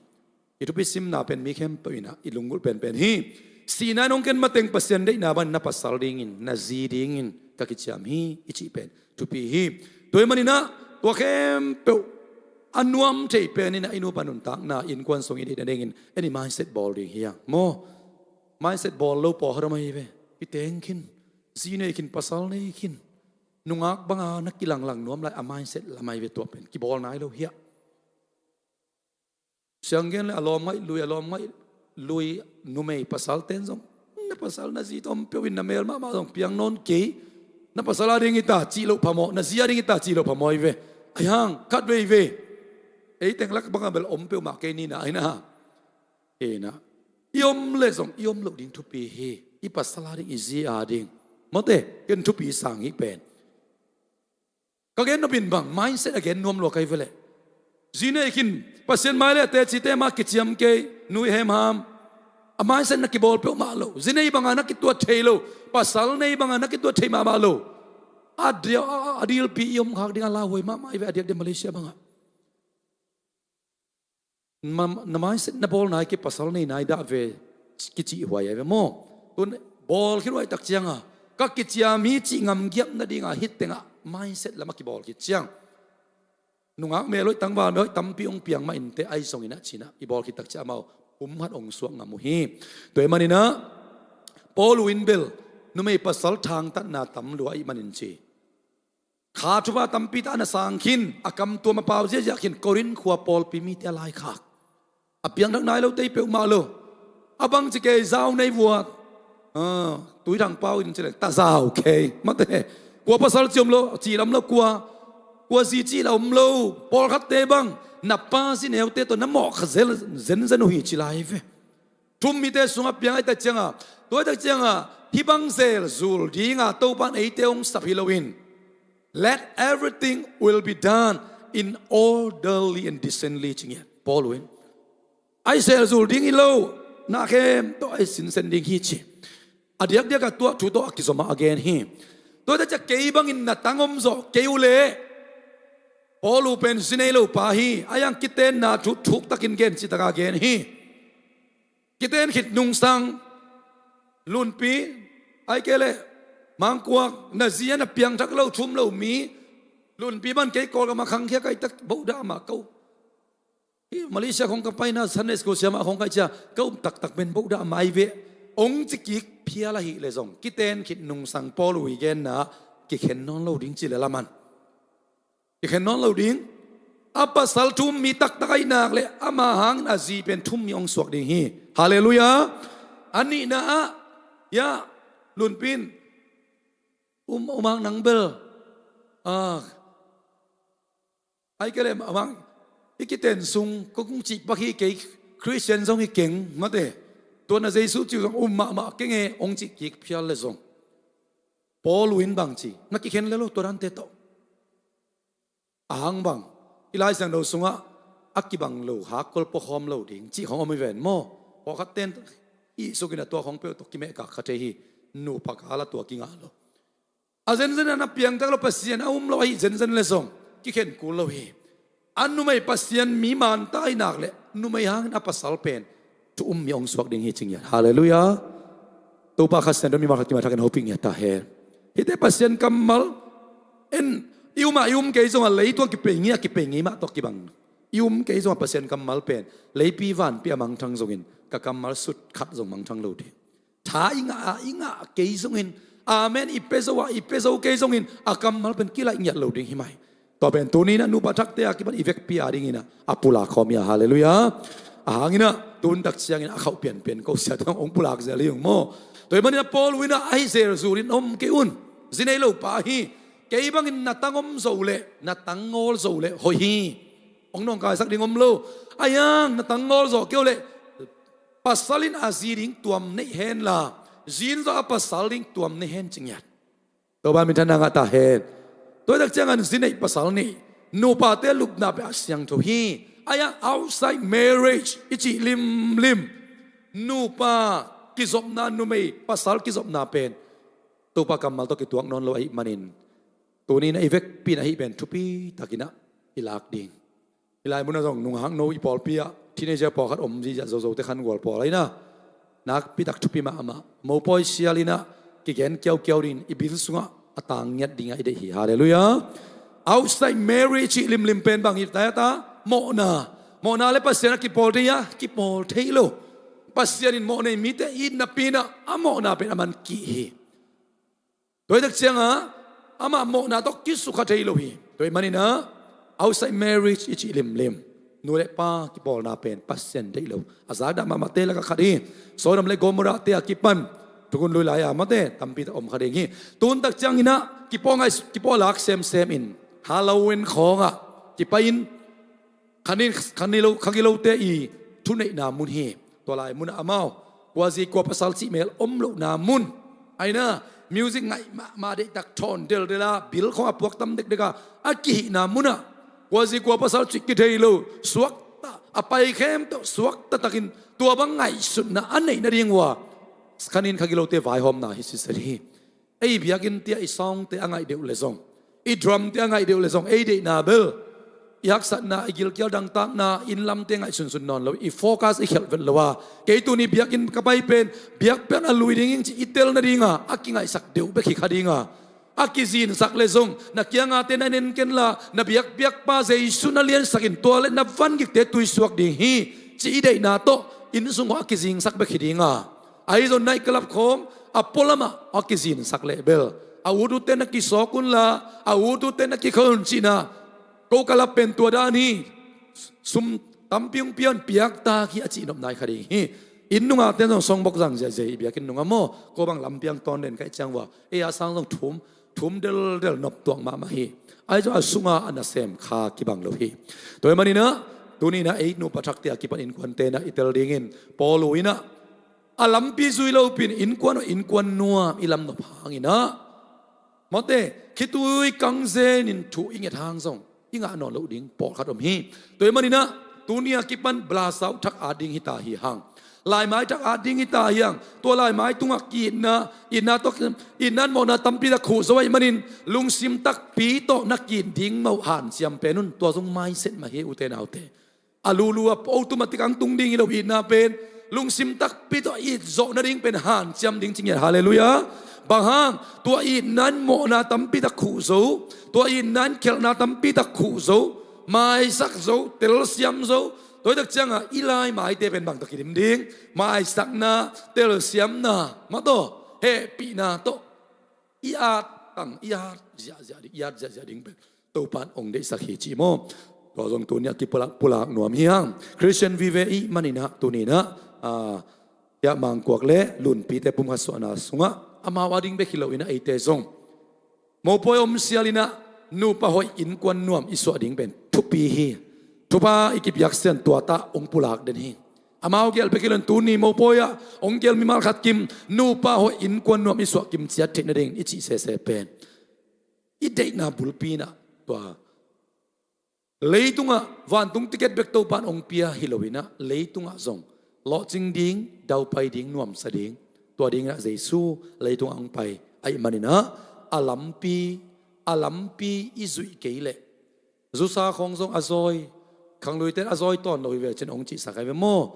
Kithupi simna pen mi khempeuh in ah i lunggulh penpen hi. Sihna in hong ken mateng Pasian deihna bang na pasal dingin na zi dingin ka kiciam hi i cih pen thupi hi. Tua hi manin ah tua khempeuh a nuam thei pen in ah i nupa nuntakna innkuan sung i deihna dingin en i mindset bawl ding hi a maw? Mindset bawl lo pawlkhat om ahi ve. I teng khin zi nei khin pasal nei khin nungak banga na kilanglang nuam lai a mindset lam ahi ve tua pen kibawl nai lo hiah. Sianggen le a lawm ngaih lui a lawm ngaih lui numei pasal ten zong na pasal na zi tawm peuh in na mel mahmah zong piang nawn kei. Na pasal a ding i ta cih loh phamawh na zi a ding i ta cih loh phamawh ahi ve. Ahi hang khat vei vei ei teng lak banga bel om peuhmah kei ni na ahi na. Hi na i om le zong i om loh ding thupi hi. I pasal a ding i zi a ding mawte ken thupi sang hi pen. Ka gen nopin bang mindset a gen nuam lua kai veleh. Zi nei khin Pasian mai le a tecite mah kiciam kei nui hemham. A mindset na kibawl peuhmah lo. Zi nei banga na kituat thei lo. Pasal nei banga na kituat thei mahmah lo. A dia, a, a, a dilpi i om khak ding a lauhuai mahmah i ve, a diakdiak Malaysia bangah. Na, na mindset na bawl nai kei, pasal nei nai dah ve kicih huai ai ve maw? Tun bawl khit huai tak cianga ka kiciam hi cih ngamgiap nadinga hih tengah mindset lamah kibawl khit ciang, nungak mel hoih, tangval mel hoih tampi hong piang mah inteh, ahi zongin ah cinah i bawl khit tak ciah amau pum khat hong suak ngam uh hi. Tua ahih maninah Paul uh in bel numei pasal thangtatna tam lua ahih manin ci, kha thupha tampi tak a na sang khin, a kam tuam a pau ziahziah khin, Korin khua pawlpi mite a laikhak. A piangthak nai lo tei peuhmah lo. A bangci kei zau nei vuat. Ah, Tuithang pau in ci le, ta zau kei mate. Kua pasal ci om lo, ci lam lo kua. Kua zi ci la om lo. Pawlkhatte bang na pa zi neute tawh na mawh kha zel, zenzen uh hi ci lai ve. Thum mite sungah piang ahih tak cianga, tua ahih tak cianga hih bang zel zul dinga Topa in eite hong sap hi loin, let everything will be done in orderly and decently, ci ngiat Paul uh in. Ai zel zul ding hi lo, na khempeuh ai sinsen ding hi ci. A diakdiak a tuah thu tawh a kizom a gen hi. Tua ahih tak ciang kei bangin na tang om zawh kei uh leh, Paul uh pen zi nei lo pa hi, a yang kitenna thu thuktakin gen citaka gen hi. Kiten khit nungsang, Lunpi, ai kei leh Mangkuak, na zi a na piangthak lo, thum lo mi, Lunpi ban kei Kawlgam a khangkhia kai tak boh dah mah ko. Hih Malaysia khong ka paina Sunday school siamah khong kai cia ka um taktak pen boh dah mah ai ve. Ong ci kik phial ahih leh zong kiten khit nungsang Paul uh i genna kikhen nawn lo ding ci le laman. Kikhen nawn lo ding. A pasal thum mi taktak ahih nak leh ama hangin a zi pen thum mi hong suak ding hi. Halleluiah. A nihna ah, ya, Lunpin, um, um hang nang bel, ah, ai kei leh amang, i kiten sung kong cih pak hi kei, Khristian zong hi keng mate. Tua na Jesu cih zong um mahmah keng e, hong cih kik phial leh zong, Paul uh in bang ci, na kikhen le lo tua dante tawh. A hang bang, i Lai Siangtho sungah a kibang lo hakkol puakhawm lo ding cih khong om hi ven maw? Pawlkhat ten i sukin a tua khong peuh tawh kimehkak kha thei hi. Nupa kal a tua kingah lo. A zenzen a na piangthak lo, Pasian a um lo ahi zenzen leh zong kikhen kul lo hi. A numei Pasian mi manta ahih nak leh numei hangin a pasal pen thu um mi hong suak ding hi ci ngiat. Halleluiah. Topa Kha Siangtho in mimal khat kimah thakin hopih ngiat ta hen. Hihte Pasian kammal in, i um ah i um kei zongah leitung a kipei ngei, a kipei ngei mah tawh kibang. I um kei zongah Pasian kammal pen leipi vanpi a mangthang zongin ka kammal sut khat zong mangthang lo ding. Tha i ngah a i ngah kei zongin, amen i pia zo a i pia zo kei zongin, a kammal pen kilaih ngiat lo ding hi mai. Tua pen tuni inah nupa thakte a kipan i vekpi a dinginah a pulak khawm hi a, halleluiah. A hanginah tun tak cianginah a khauh pianpian ko sia tawh hong pulak zel hi ung maw? Tua ahih maninah Paul uh inah ahi zel zul in om kei un. Zi nei lo pa hi. Kei bangin na tang om zo leh, na tang ngawl zo leh hoih hi. Hong nawngkaisak ding om lo. A hiang na tang ngawl zawh kei uh leh, pasal in a zi ding tuam neih henla, zi in zong a pasal ding tuam nei hen ci ngiat. Topa minthanna ngah ta hen. Tua ahih tak ciangin zi neih pasal neih, nupate lupna pen a siangtho hi. A hiang outside marriage i cih limlim, nupa kizopna, numei pasal kizopna pen Topa kammal tawh kituak nawn lo ahih manin, tuni inah i vekpi in ahi pen thupi takinah i lak ding. Hih lai munah zong nunghakno i pawlpi ah teenager pawlkhat om zihziah, Zozote Khangual pawl ahi na. Nakpi tak thupi mahmah. Mopawi sial inah kigen kiaukiau dingin i bil sungah a tang ngiat dingah i deih hi. Halleluiah. Outside marriage i cih limlim pen bang hi ta, ta? Mawhna. Mawhna le Pasian a kipawl thei a, kipawl thei lo. Pasian in mawh nei mite it napi inah a mawhna pen a man kih hi. Tua ahih tak ciangah amah mawhna tawh kisukha thei lo hi. Tua ahih maninah outside marriage i cih limlim, nu le pa kipawlna pen Pasian deih lo a zakdah mahmahte lakah khat hi. Sodom le Gomorrahte a kipan thukhun lui lai-a mate tampi tak om kha ding hi. Tun tak cianginah kipawl ngai, kipawl lak semsem in Halloween khawngah kipai in, khanin, khan ni lo, kha gilote i thuneihna mun hi. Tua lai munah amau kua zi kua pasal cih mel om lohna mun. Aina music ngaih mahmah, deihtak thawn deldela bil khawng a puak tam dekdeka a kihihna munah kua zi kua pasal cih kithei lo, suakta a pai khempeuh suakta takin tua bang ngaihsutna a neih nading uh a khanin kha gilote vaihawmna hi siset hi. Ei biakinn te ah i sound te a ngaih deuh le zong, i drum te a ngaih deuh le zong, ei deihna bel i haksatna, i gilkial dangtakna, inn lam te ngaih sunsun nawn lo, i focus i khelh vet lo a, kei tuni biakinn ka pai pen biakpiakna lui ding ing ci i tel nadinga a kingaihsak deuh bek hi kha dinga, a kizinsak le zong na kianga te na nen kenla, na biakpiakpa Jesu na liansakin tua le na vangikte tuisuak ding hi ci i deihna tawh inn sung a kizingsak bek hi dinga, ahi zong night club khawng a pualamah a kizinsak leh bel a ut utte na kisawk unla, a ut utte na kikhol un cihna, ko ka lap pen tua dan hi, sum tampi hong pia un, piaktak hi a cih nop nai kha ding hi. Inn nunga ten zong songbok zang ziahziah hi, biakinn nunga maw, ko bang lampiang tawn den kaih ciang vua ei a sang zong thum thum deldel nop tuak mahmah hi. Ahi zong a sunga a nasem kha kibang lo hi. Tua hi maninah tuninah ei nupa thakte a kipan innkuante inah i tel dingin Paul uh inah a lampi zui lopin innkuan aw innkuan nuam i lam nop hanginah, mawte, khitui kangzenin thu i nget hang zong i ngah nawn loh ding pawlkhat om hi. Tua hi maninah tuni a kipan blasau thak at ding hita hi hang. Laimai thak at ding hita hi hang. Tua laimai tungah ki-itna, itna tawh, itna in mawhna tampi tak khuh zo ahih manin lungsim takpi tawh na ki-it ding mawh hanciam pen un. Tua zong mindset mah hi, ute naute. A lulu a automatic ang tung ding hi lo itna pen, lungsim takpi tawh it zawh nading pen hanciam ding ci ngiat. Halleluiah. Bang hang? Tua itna in mawhna tampi tak khuh zo, tua itna in khelhna tampi tak khuh zo, maisak zo, telsiam zo. Tua hi tak cianga i laimaite pen bang tawh kidim ding? Maisakna, telsiamna, mawtaw, hehpihna tawh i at tang, i at ziahziah ding, i at ziahziah ding pen Topan ong deihsak hi ci maw? Tua zong tuni a kipulak, pulak nuam hi hang. Christian vive i maninah tuninah, ah, hiah mangkuak le lunpite pumkhat suahna sungah amau a ding bek hi loinah eite zong mopawi om sialinah nupa hoih innkuan nuam i suah ding pen thupi hi. Thupha i kipiaksian tuatah ong pulak den hi. Amau gel bek hi loin tuni mopawi ah ong gel mimal khat kim nupa hoih innkuan nuam i suah kim ciat theih nadingin i cih sese pen i deihna bulpi inah tua leitungah vantung ticket bek Topan ong pia hi loinah leitungah zong lawhcing ding, daupai ding, nuamsa ding, tua dinginah Jesu leitungah ong pai ahih maninah a lampi, a lampi i zuih kei leh zusa khawng zong a zawi, khangluite in a zawi tawn lo hi ve cin ong cihsak ahi ve maw?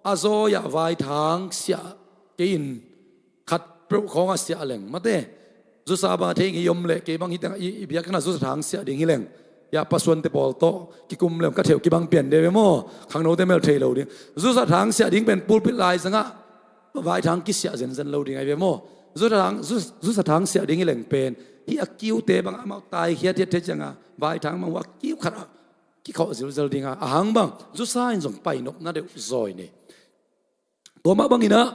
A zawi ah vaithang siah kei in khat peuh khawng a siah leng mate, zusa bang a thei ngei om leh kei bang hi teng i, i biakna zusa thang siah ding hi leng, ya pasuante pawl tawh kikum lem ka theuh kibang pian de ve maw? Khangnote mel thei lo ding. Zusa thang siah ding pen pulpit lai zangah vaithang kisiah zenzen lo ding ahi ve maw? Zusa thang, zus-, zusa thang siah ding hi leng pen hih a kiute bang amau taikhia thiat thei cianga vaithang bang uh a kiu khat ah kikhawh zilzel dinga, ahang bang zusa in zong painopna deuh zawi nei. Tua mah banginah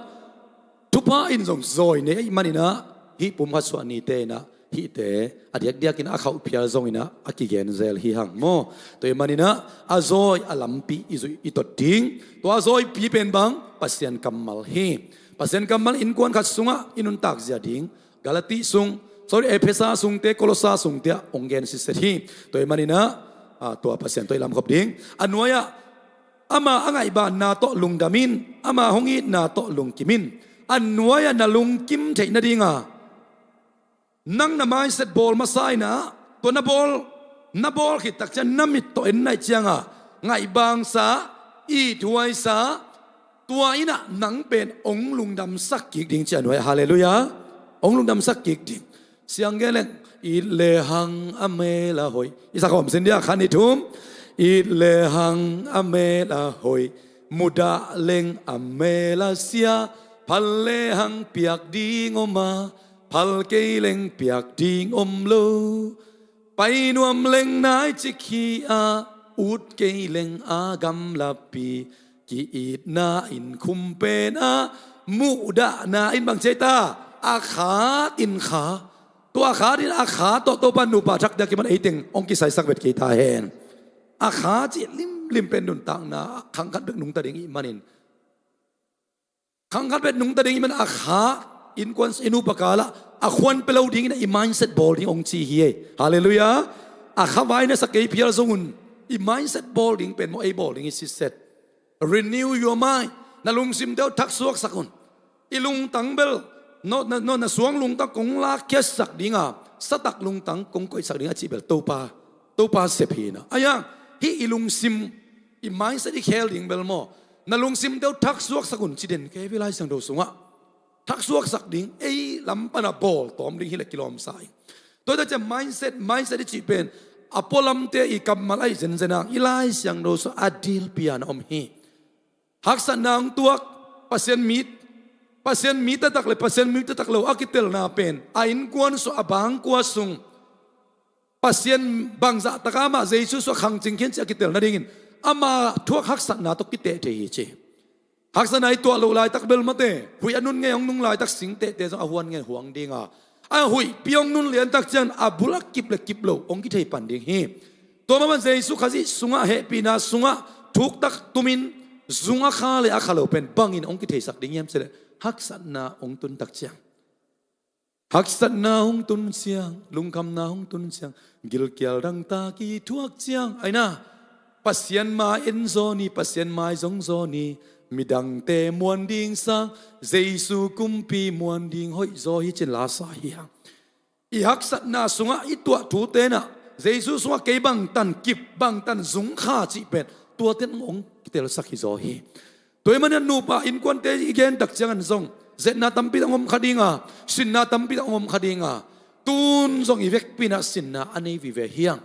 thupha in zong zawi nei ahih maninah hih pumkhat suah nite inah hihte a diakdiakin a khauh phial zonginah a kigenzel hi hang maw? Tua ahih maninah a zawi a lampi i zuih i tot ding. Tua a zawipi pen bang? Pasian kammal hi. Pasian kammal innkuan khat sungah i nuntak zia ding. Galati sung, sorry, Efesa sungte, Kolosa sungte ah ong gen sitset hi. Tua ahih maninah, ah, tua Pasian tawh i lamkhop ding. A nuai-ah ama a ngaihbanna tawh lungdam in, ama hong itna tawh lungkim in. A nuai-ah na lungkim theih nadinga nang na mindset bawl masa inah, tua na bawl, na bawl khit takciang na mit tawh en naih cianga ngaihbangsa, ithuaisa, tua inah nang pen ong lungdamsak kik ding ci a nuai-ah. Halleluiah. Ong lungdamsak kik ding. Siang gen leng, it lehang a mel a hoih. I sak hawm sin dia, khan i thum. It lehang a mel a hoih, mudah leng a mel a sia, phal lehang piak ding om a, phal kei leng piak ding om lo. Pai nuam leng nai cik hi a, ut kei leng a gamlapi, ki-itna in khum pen a, muhdahna in bang ci ta, a khat in kha. Tua a khat in a kha tawh Topa nupa thakte a kipan eiteng ong kisaisak vet kei ta hen. A kha cih limlim pen nuntakna khang khat bek nungta ding ahih manin, khang khat bek nungta ding ahih manin a kha, innkuan i nupa kalah a khuan pia lo dingin i mindset bawl ding ong ci hi ei. Halleluiah. A kha vai na sa kei phial zongun i mindset bawl ding pen maw, ei bawl ding hi sitset. Renew your mind. Na lungsim deuh thaksuaksak un. I lungtang bel no, na, no, na suang lungtang kong lakkhiatsak ding a, satak lungtang kong koihsak ding a cih bel Topa, Topa sep hi na. Ahi hang hih i lungsim, i mindset i khel ding bel maw, na lungsim deuh thaksuaksak un ci den kei ve Lai Siangtho sungah. Thaksuaksak ding, ei lam pana bawl tawm ding hi leh kilawm sa hi. Tua hi tak ciang mindset, mindset i cih pen a pualamte i kammal ahi zenzen a, i Lai Siangtho sungah a dilpi a na om hi. Haksatna hong tuak, Pasian mi, Pasian mi taktak le Pasian mi taktak lo a kitelna pen a innkuan sung, a bangkua sung, Pasian bangzah taka amah Jesu sungah khangcing khin cih a kitel nadingin ama thuak haksatna tawh kiteh thei hi ci. Haksatna i tuah loh laitak bel mate, huih a nun ngei hong nung laitak singtehte zong a huan ngei huang ding a, a huihpi hong nun lian tak ciang a bul a kip le kip lo hong kithei pan ding hi. Tua mahmah Jesu Khazih sungah, hehpihna sungah thuktak tumin zung a kha le a kha lo pen bangin hong kitheisak ding hiam cih leh haksatna hong tun tak ciang. Haksatna hong tun ciang, lungkhamna hong tun ciang, gilkial dangtak i thuak ciang, ahi na, Pasian mai en zaw ni, Pasian mai zong zaw ni, midangte muan ding sang, Jesu kumpi muan ding hoih zaw hi cin la sa hi hang. I haksatna sungah i tuah thute in ah, Jesu sungah kei bangtan kip, bangtan zung kha cih pen tuate in hong kitelsak hi zaw hi. Tua ahih manin nupa innkuante i gen tak ciangin zong zetna tampi tak hong om kha ding a, sinna tampi tak hong om kha ding a, tun zong i vekpi in ah sinna a nei vive hi hang.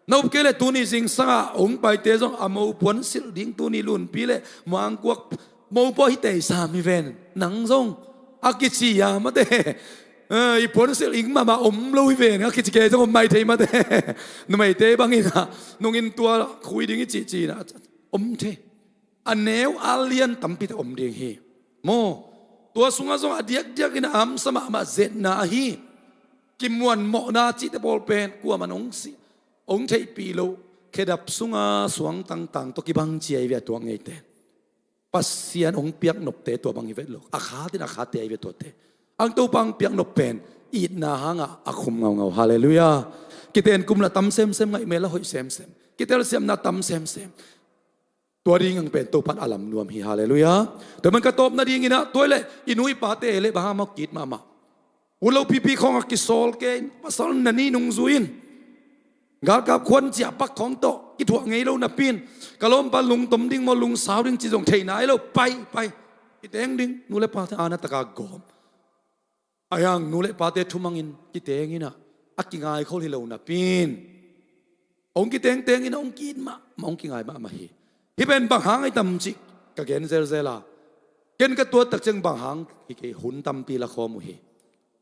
Na up kei leh tuni zingsang a hong paite zong a mopuan silh ding, tuni lunpi le mangkuak mopuan hi tei sam hi ven. Nang zong a kici a mate, eh, i puan silh ing mahmah om lo hi ven, a kici kei zong om mai thei mate. Numeite bangin ah nungin tua khui ding i cihcih in ah om thei. A neu a lian tampi tak om ding hi. Maw, tua sungah zong a diakdiak in a hamsa mahmah zetna ahi, kimuan mawhna cihte pawl pen kuamah in hong si, hong theihpih loh, khedap sunga suang tangtang tawh kibang ci ahi ve a tuak ngeite. Pasian hong piak nopte tua bang hi vet lo. A khat in a khatte ahi ve tuate. Ang Topa hong piak nop pen itna hangah a khum ngaungau. Halleluiah. Kiten kum la tam semsem, ngaih mel la hoih semsem. Kitelsiamna tam semsem. Tua ding ang pen Topa in a lam nuam hi. Halleluiah. Tua man ka tawp nadingin ah, tua leh i nu i pate le bang hang maw, kit mahmah. Ut lo pipi khawng a kisawl kei in, pasal na nih nung zui in. Galkap khuan ciah pak khawng tawh kithuah ngei lo napi in, ka lawmpa lungtom ding maw, lungsau ding cih zong thei nai lo, pai, pai. Kiteng ding, nu le pate a na taka gawm. Ahi hang nu le pate thumangin kiteng in ah, a kingaikhol hi lo napi in, hong kitengteng in ah hong ki-it mahmah, hong kingai mahmah hi. Hih pen bang hang ahi tam cih ka gen zelzel a, ken ka tuat tak ciang bang hang hi kei, hun tampi la khawm uh hi.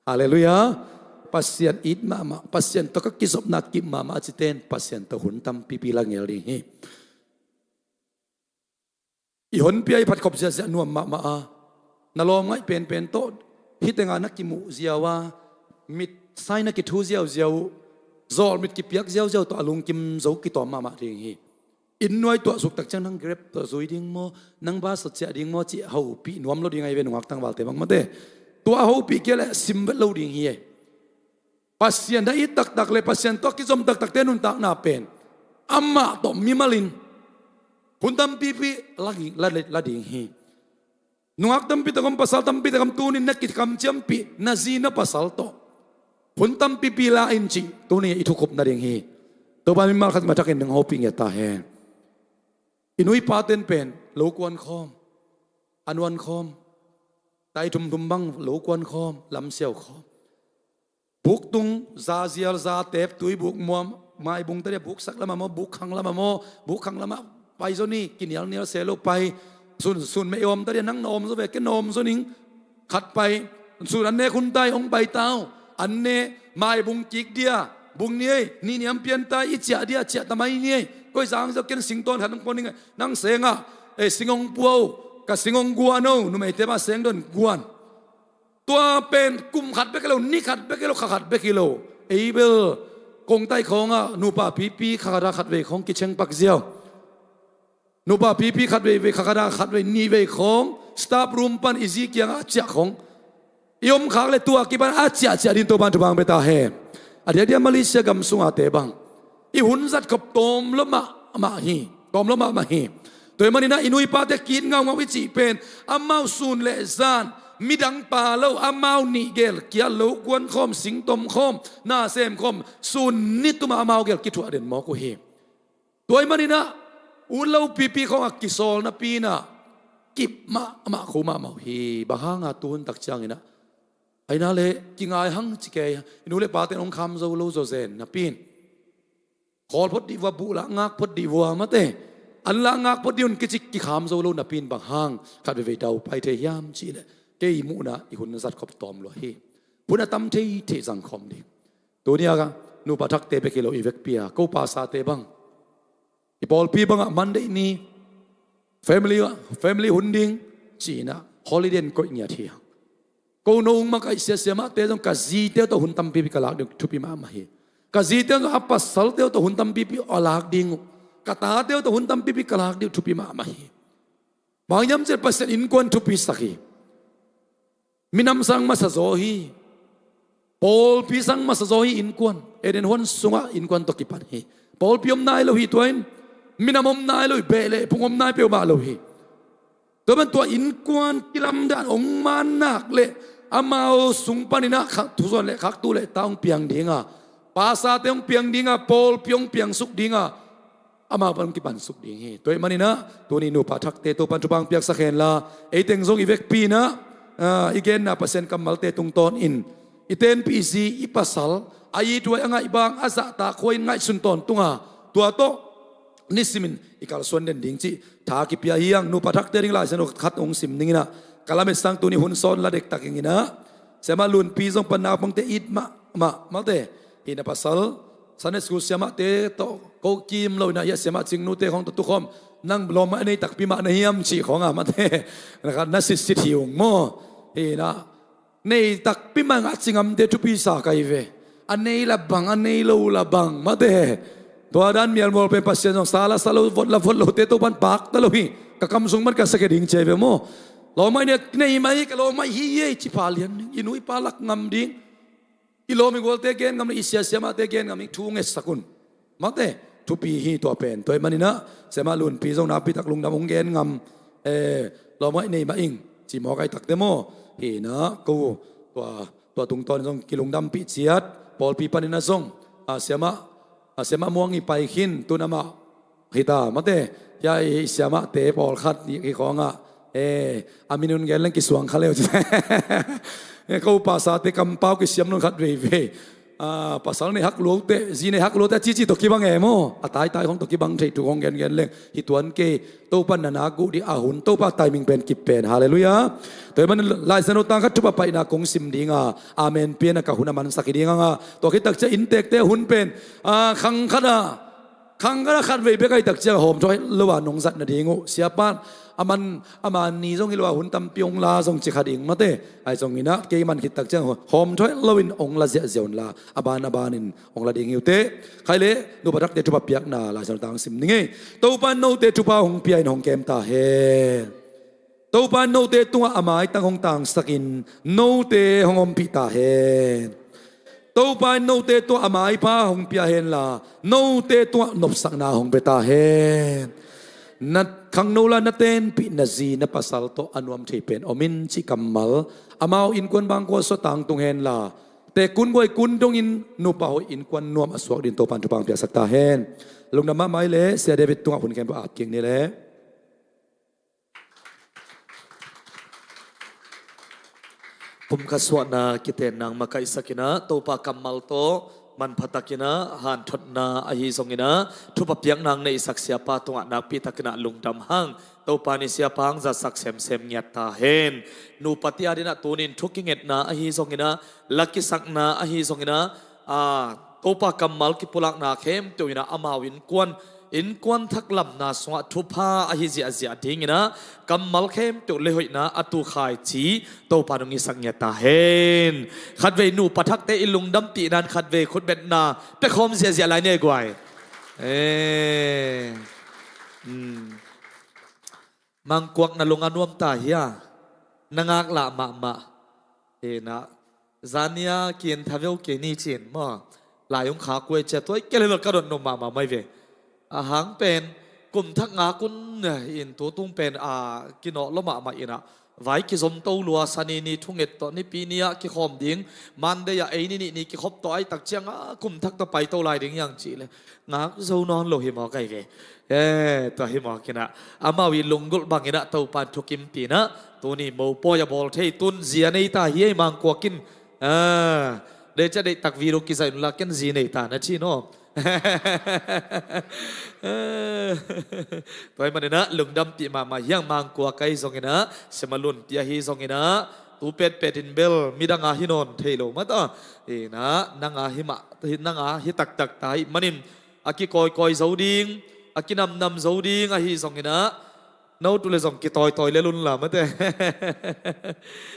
Halleluiah. Pasian it mahmah, Pasian tawh ka kizopna kip mahmah a cite in Pasian tawh hun tampipi la ngel ding hi. I honpi a i phatkhop ziahziah nuam mahmah a, na lawm ngaih penpen tawh hih tengah na kimuh ziau a, mit sai na kithu ziauziau uh, zawlmit kipiak ziauziau tawh a lungkim zo kitawm mahmah ding hi. Inn nuai tuah suk tak ciang nang Grab tawh zui ding maw, nang bus tawh ciah ding maw cih hopih nuam lo ding ahi ve, nungak tangvalte bang mate. Tua a hopih kei leh sim vet lo ding hi. Pasian na it taktak le Pasian tawh kizom taktakte nuntakna pen amah tawh mimalin hun tampipi la ding, la, la ding hi. Nungak tampi tak om, pasal tampi tak om, tunin na kikamciampih na zi na pasal tawh hun tampipi la in cih tuni i thukhup nading hi. Topa mimal khat matakin nang hopih ngiat ta hen. I nu i paten pen lo kuan khawm, a nuan khawm, tai thumthum bang lo kuan khawm, lamsiau khawm. Buktung, zazial, zatep, tuibuk, muam, maibung tadi a buksak lamah maw, bukkhang lamah maw, bukkhang lamah pai zaw ni, kinialnial se lo pai. Sun, sun mei awm tadi a nang na awm zaw ve, ken na awm zaw ning. Khat pai, sun an ne khun tai hong pai tau. An ne, maibung kik dia, bung ni ei, ni niam pian tai, i ciah dia, ciah tamai ni ei. Koi zang zaw ken singtawn khat hong pua ning, nang sengah, eh, sing hong pua o, ka sing hong guan o, numeite mah seng don guan. Tua pen kum khat bek hi lo, ni khat bek hi lo, kha khat bek hi lo. Ei bel kongtai khawngah nupa pipi kha khat a khat vei khawng kicheng pak ziau. Nupa pipi khat vei vei, kha khat a khat vei, ni vei khawng staff room pan i zi kiangah a ciah khawng i om khak le tua kipan a ciahciah din Topan thupha hong pia ta hen. A diakdiak Malaysia gam sungate bang i hun zat khop tawm lo mahmah hi. Tawm lo mahmah hi. Tua ahih manin ah i nu i pate ki-it ngaungau i cih pen amau sun le zan Midang pa lo, amau nih gel kia lo kuan khawm, singtom khawm, na sem khawm, sun ni tuma amau gel kithuah den mawk uh hi. Tua ahih maninah ut lo pipi khawng a kisawl napi inah kip mahmah kho mahmah uh hi. Bang hanga tuhun tak cianginah, aina le kingai hang ci kei, i nu le pate in hong kham zo lo zawzen napi in, khawl phot dih vua, buh lah ngak phot dih vua, mate, an lah ngak phot dih un kici kikham zo lo napi in bang hang khat veivei dau pai thei hiam cihleh, kei i muhna i hun zat khop tawm lua hi. Hun a tam thei thei zang khawm ding. Tuni a ka nupa thakte bek hi lo, i vekpi a ko pasate bang, i pawlpi bangah Monday ni family, family hun ding ci-inah holiday in koih ngiat hi hang. Ko no ung makaih sia siamahte zong ka zite uh tawh hun tampipi ka lak ding uh thupi mahmah hi. Ka zite uh zong a pasalte uh tawh hun tampipi a lak ding uh, ka tate uh tawh hun tampipi ka lak ding uh thupi mahmah hi. Bang hiam cih leh Pasian innkuan thupi sak hi. Minam sang masa zaw hi. Pawlpi sang masa zaw hi innkuan. Eden huan sungah innkuan tawh kipan hi. Pawlpi om nai lo hi, tua in minam om nai lo hi, beh le phung om nai peuhmah lo hi. Tua ban tua innkuan kilamdan ong man nak leh amau sung paninah khak thuzuan le khaktu le ta ong piang dinga, pasate ong piang dinga, pawlpi ong piangsuk dinga, amau pan ong kipansuk ding hi. Tua ahih maninah tuni nupa thakte Topan thupha ong piaksak henla, eiteng zong i vekpi inah, ah, i genna Pasian kammalte tungtawnin i tenpih zi, i pasal a it huai, a ngaih bang, a zahtak huai in ngaihsun tawntunga, tua tawh nisimin i kalsuan den ding cih tha kipia hi hang. Nupa thakte ding Lai Siangtho khat hong sim dinginah ka lamet sang tuni hun sawn la dektak inginah, Siamah Lunpi zong pan naupangte it mahmah, mate, hih na pasal Sunday school siamahte tawh ko kim lo inah, hih a siamah Cingnute khawng tawh tukhawm, nang lawmngaih a nei takpi mah na hiam cih khawnga, mate, na khat na sitsit hi ung maw? Hih na nei takpi mah ngah ci ngamte thupi sa kai ve. A nei la bang, a nei lo la bang, mate. Tua dan mialmual pen Pasian zong sa la sa lo, vot la vot lote Topan pakta lo hi. Ka kam sung man ka sakhia ding ci hi ve maw? Lawmngaih nei, nei mah hi, ka lawmngaih hi ei ci pha lian ding. I nu i pa lak ngam ding. I lawm i gualte gen ngam ding, i sia siamahte gen ngam ding, thu ngetsak un. Mate, thupi hi tua pen. Tua ahih maninah Siamah Lunpi zong nakpitak lungdam hong gen ngam, eh, lawmngaih nei mah ing ci mawk ai takte maw? Hih na ko tua, tua tungtawn zong kilungdampih ciat, pawlpi paninah zong, ah, siamah, ah, Siamah Muang i pai khin, tun amah hita, mate, hia i siamahte pawlkhat hih khawngah, eh, a minun gen leng kisuang kha leu ci. Eh, ko pasate kampau kisiam lun khat veivei. Ah, pasal nei hak luaute, zi nei hak luaute a cici tawh kibang e maw? A taitai khawng tawh kibang thei thu khawng gengen leng. Hih tuan kei, Topa na nak guh dih a hun, Topa timing pen kip pen. Halleluiah. Tua ahih manin Lai Siangtho tang khat thupha paihna kong sim dinga, amen piana ka hun a mansak hi ding hanga. Tua khit takciang inntekte hun pen, ah, khang khat a, khang khat a khat vei bek ai takciang hawmthaw het lo a nong zat nading uh. Siapa a man, a man ni zong hi lo a hun tampi hong la zong ci kha ding, mate. Ahi zonginah kei man khit takciang hawmthaw het loin hong la ziahziah unla, a ban a banin hong la ding hi uh teh. Khai leh nupa thakte thupha piakna Lai Siangtho tang sim ni ngei. Topa in note thupha hong pia in hong kem ta hen. Topa in note tungah a maitang hong tangsakin note hong ompih ta hen. Topa in note tungah a maipha hong pia henla, note tungah nopsakna hong pia ta hen. Na khangno la na tenpih na zi na pasal tawh a nuam thei pen om in cih kammal, amau innkuan bangkua suah tangtung henla, tekun guai kun dongin nupa hoih innkuan nuam a suak dingin Topa in thupha hong piaksak ta hen. Lungdam mahmah leh Sia David tungah hun khempeuh ap kik ni leh. Pumkhat suahna kiten nang makaihsak inah, Topa kammal tawh manpha takinah hanthotna ahi zonginah thupha piak nang neihsak siapa tungah nakpi takinah lungdam hang. Topa in siapa hong zatsak semsem ngiat ta hen. Nupa te adingah tunin thu kingetna ahi zonginah, la kisakna ahi zonginah, ah, Topa kammal kipulakna khempeuh inah amau innkuan, innkuan thak lamna sungah thupha ahi ziahziah dinginah kammal khempeuh le hoihna a tukhai ci Topa in hong hisak ngiat ta hen. Khatvei nupa thakte i lungdampihna in khatvei khutbetna pia khawm ziahziah lai ni ei guai. Eh. Hmm. Mangkuak na lung a nuam ta hia? Na ngaklah mahmah. Inah, zania kin thaveu kei ni cin maw? Lai hong khak uh ei cia, tua i kei le lo ka dot nuam mahmah mai ve. A hang pen kum thak ngak un in, tu tung pen a kinawh lo mahmah inah, Vai kizom to lua, Sani ni thunget tawh Nipi ni-ah kikhawm ding, Monday-ah ei ni nih ni kikhop tawh, ahih tak ciangah kum thak tawh paito lai ding hiang cih leh ngak zo nawn lo hi mawk ahi ve. Eh, tua hi mawk inah amau ii lunggulh bang inah Topan thukimpih inah tuni mopawi a bawl thei, tun zi a nei ta hi ei, Mangkuak in. Ah, deih ciah deihtak video kizaih unla, ken zi nei ta na ci no. Tua ahih manin ah lungdampih mahmah hi hang. Mangkuak ahi zongin ah, Simalunpi ahi zongin ah, tu petpet in bel midang a hi nawn thei lo mah ta. Inah nang a hi mah, nang a hi taktak ta ahih manin a kikawikawi zo ding, a kinamnam zo ding ahi zongin ah, no tu le zong kitawitawi lel unla mate.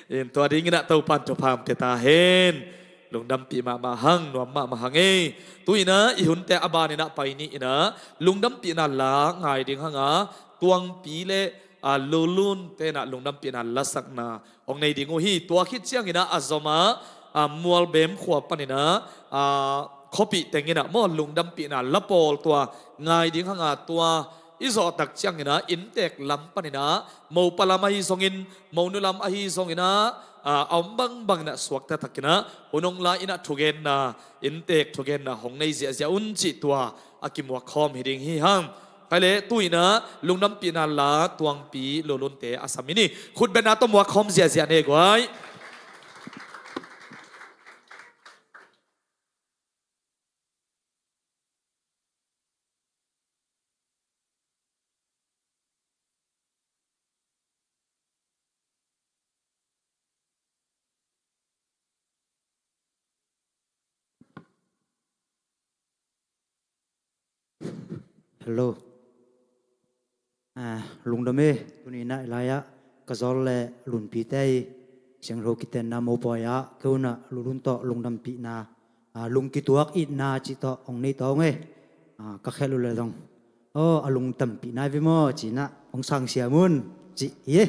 In tua ding inah Topan thupha hong pia ta hen. Lungdampih mahmah hang, nuam mahmah hang ei. Tu inah i hunte a ban inah pai ni inah lungdampihna la ngai ding hang a, Tuangpi le, ah, Lulunte inah lungdampihna lasakna hong nei ding uh hi. Tua khit ciang inah a zom ah, ah, Mualbem khua pan inah, ah, khuapih teng inah maw lungdampihna la pawl tua ngai ding hang a, tua i zawh tak ciang inah inntek lam pan inah, mopa lam ahi zongin, monu lam ahi zongin ah, ah, a om bangbang inah suakta tak inah hun hong la inah thugenna, inntek thugenna hong nei ziahziah un cih tua a kimuak khawm hi ding hi hang. Khai leh tu inah lungdampihna la Tuangpi Lulunte a sam i ni. Khutbetna tawh muak khawm ziahziah ni guai. Hello. Ah, lungdam e, tuni inah i lai-ah ka zawl le Lunpite i siangtho kitenna mopawi ah kei un ah Lulun tawh lungdampihna, ah, lungkituak itna cih tawh hong nei tawh hong e. Ah, ka khelh uh le zong, aw, a lungdampihna hi ve maw ci inah hong sangsiam un cih hi e.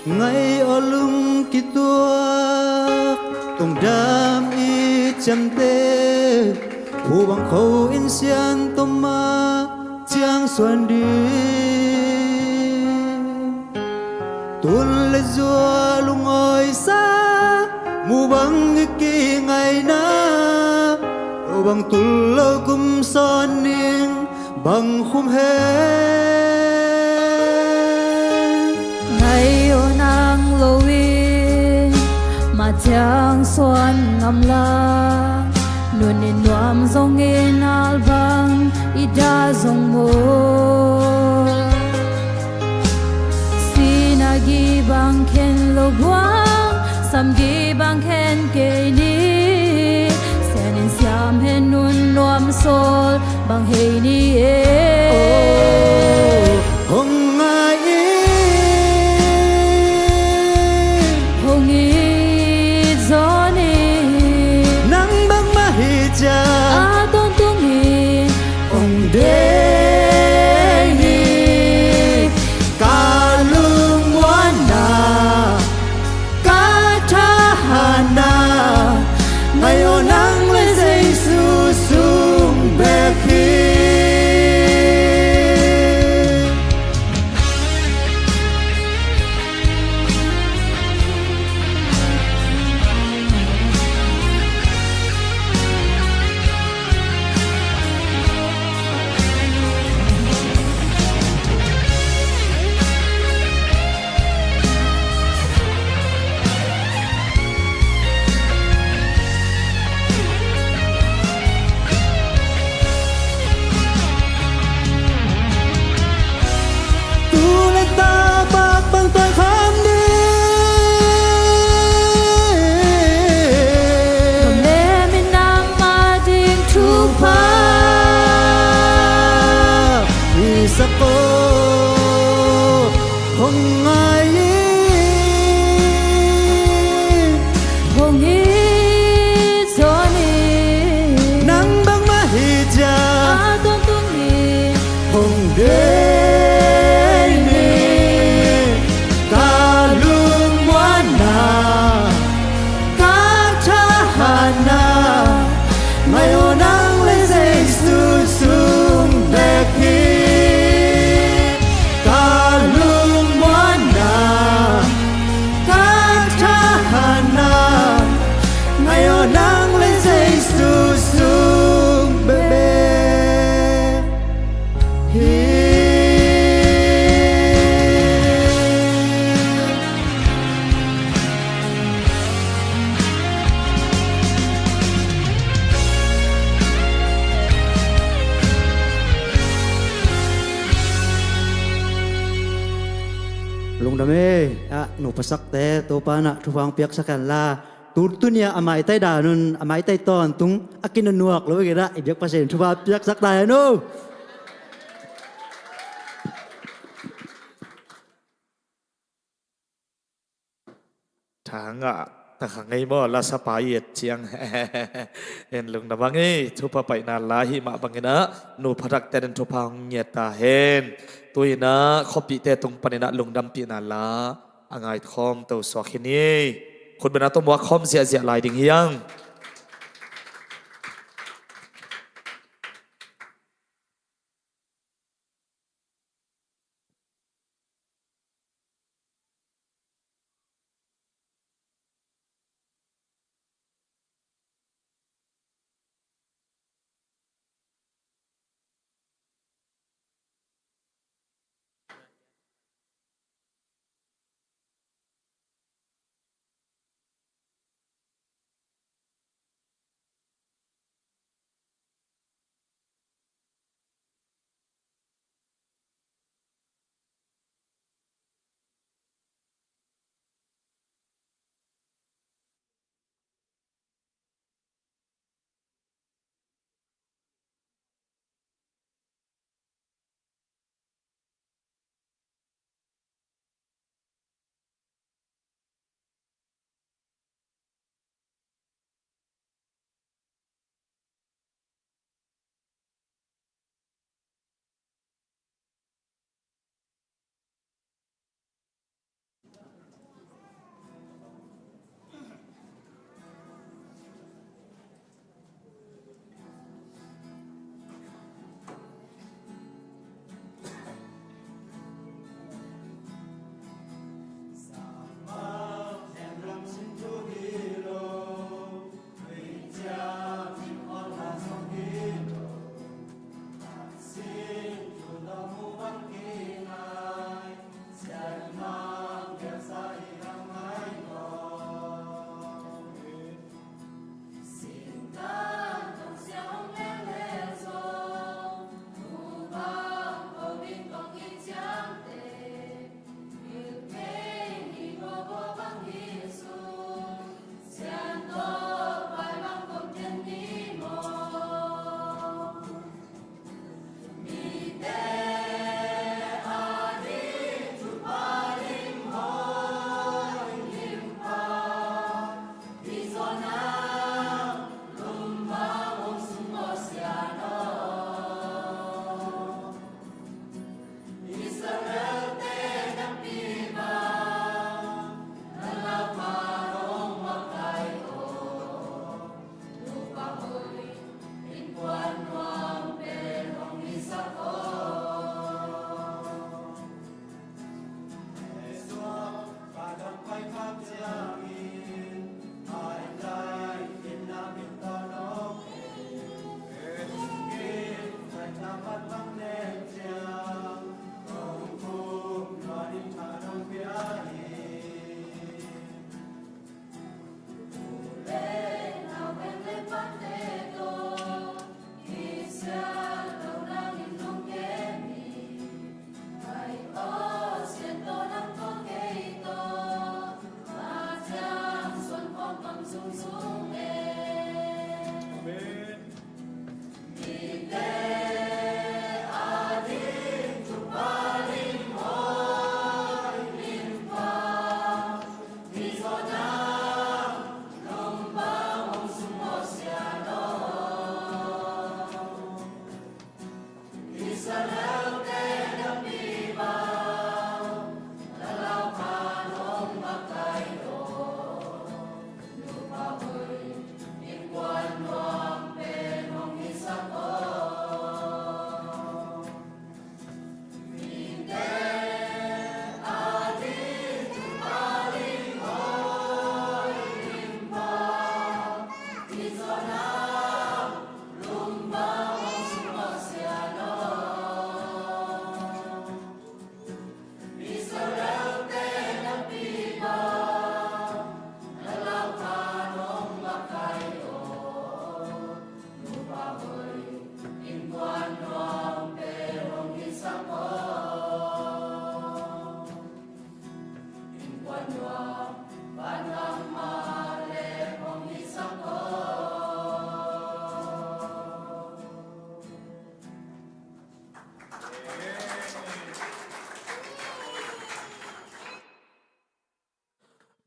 Ngai aw lungkituak tungdam i ciamteh, phu bang kho in sian tawm mah ciang suan ding. Tun le zua lungawisa, mu bang i kingaina, lo bang tul lo kum sawn ning bang khum hen. Ngai aw nang lo in mah ciang suan ngam la, nun in nuam zongin al bang i dah zong maw. Sinah gih bang khen lo guang, sam gih bang khen kei ni. Sian in siam hen, nun nuam sawl bang hei ni e. Oh, hong ngai in, hong it zaw ni. Nang bangmah hi ciang a tawntungin hong deih ni. Ka lungmuanna, ka thahatna, ngai aw nang le Jesu sung bek hi. Dam e, ah, nu pasakte Topa in ah thupha hong piaksak hen la, tu, tuni-ah a maitai dan un, a maitai tawntung, a kinanuak lo i gen ah, i biak Pasian in thupha piaksak ta hen uh. Tha ngah ta kha ngei maw, lasapa i et ciang. En lungdam a, hih thupha paina la hih mah bangin ah, nu phatakte in thupha hong ngiat ta hen. Tu-in ah khuapihte tung panin ah lungdampihna la a ngaikhawm to suak hi ni. Khutbetna tawh muak khawm ziahziah lai ding hi hang.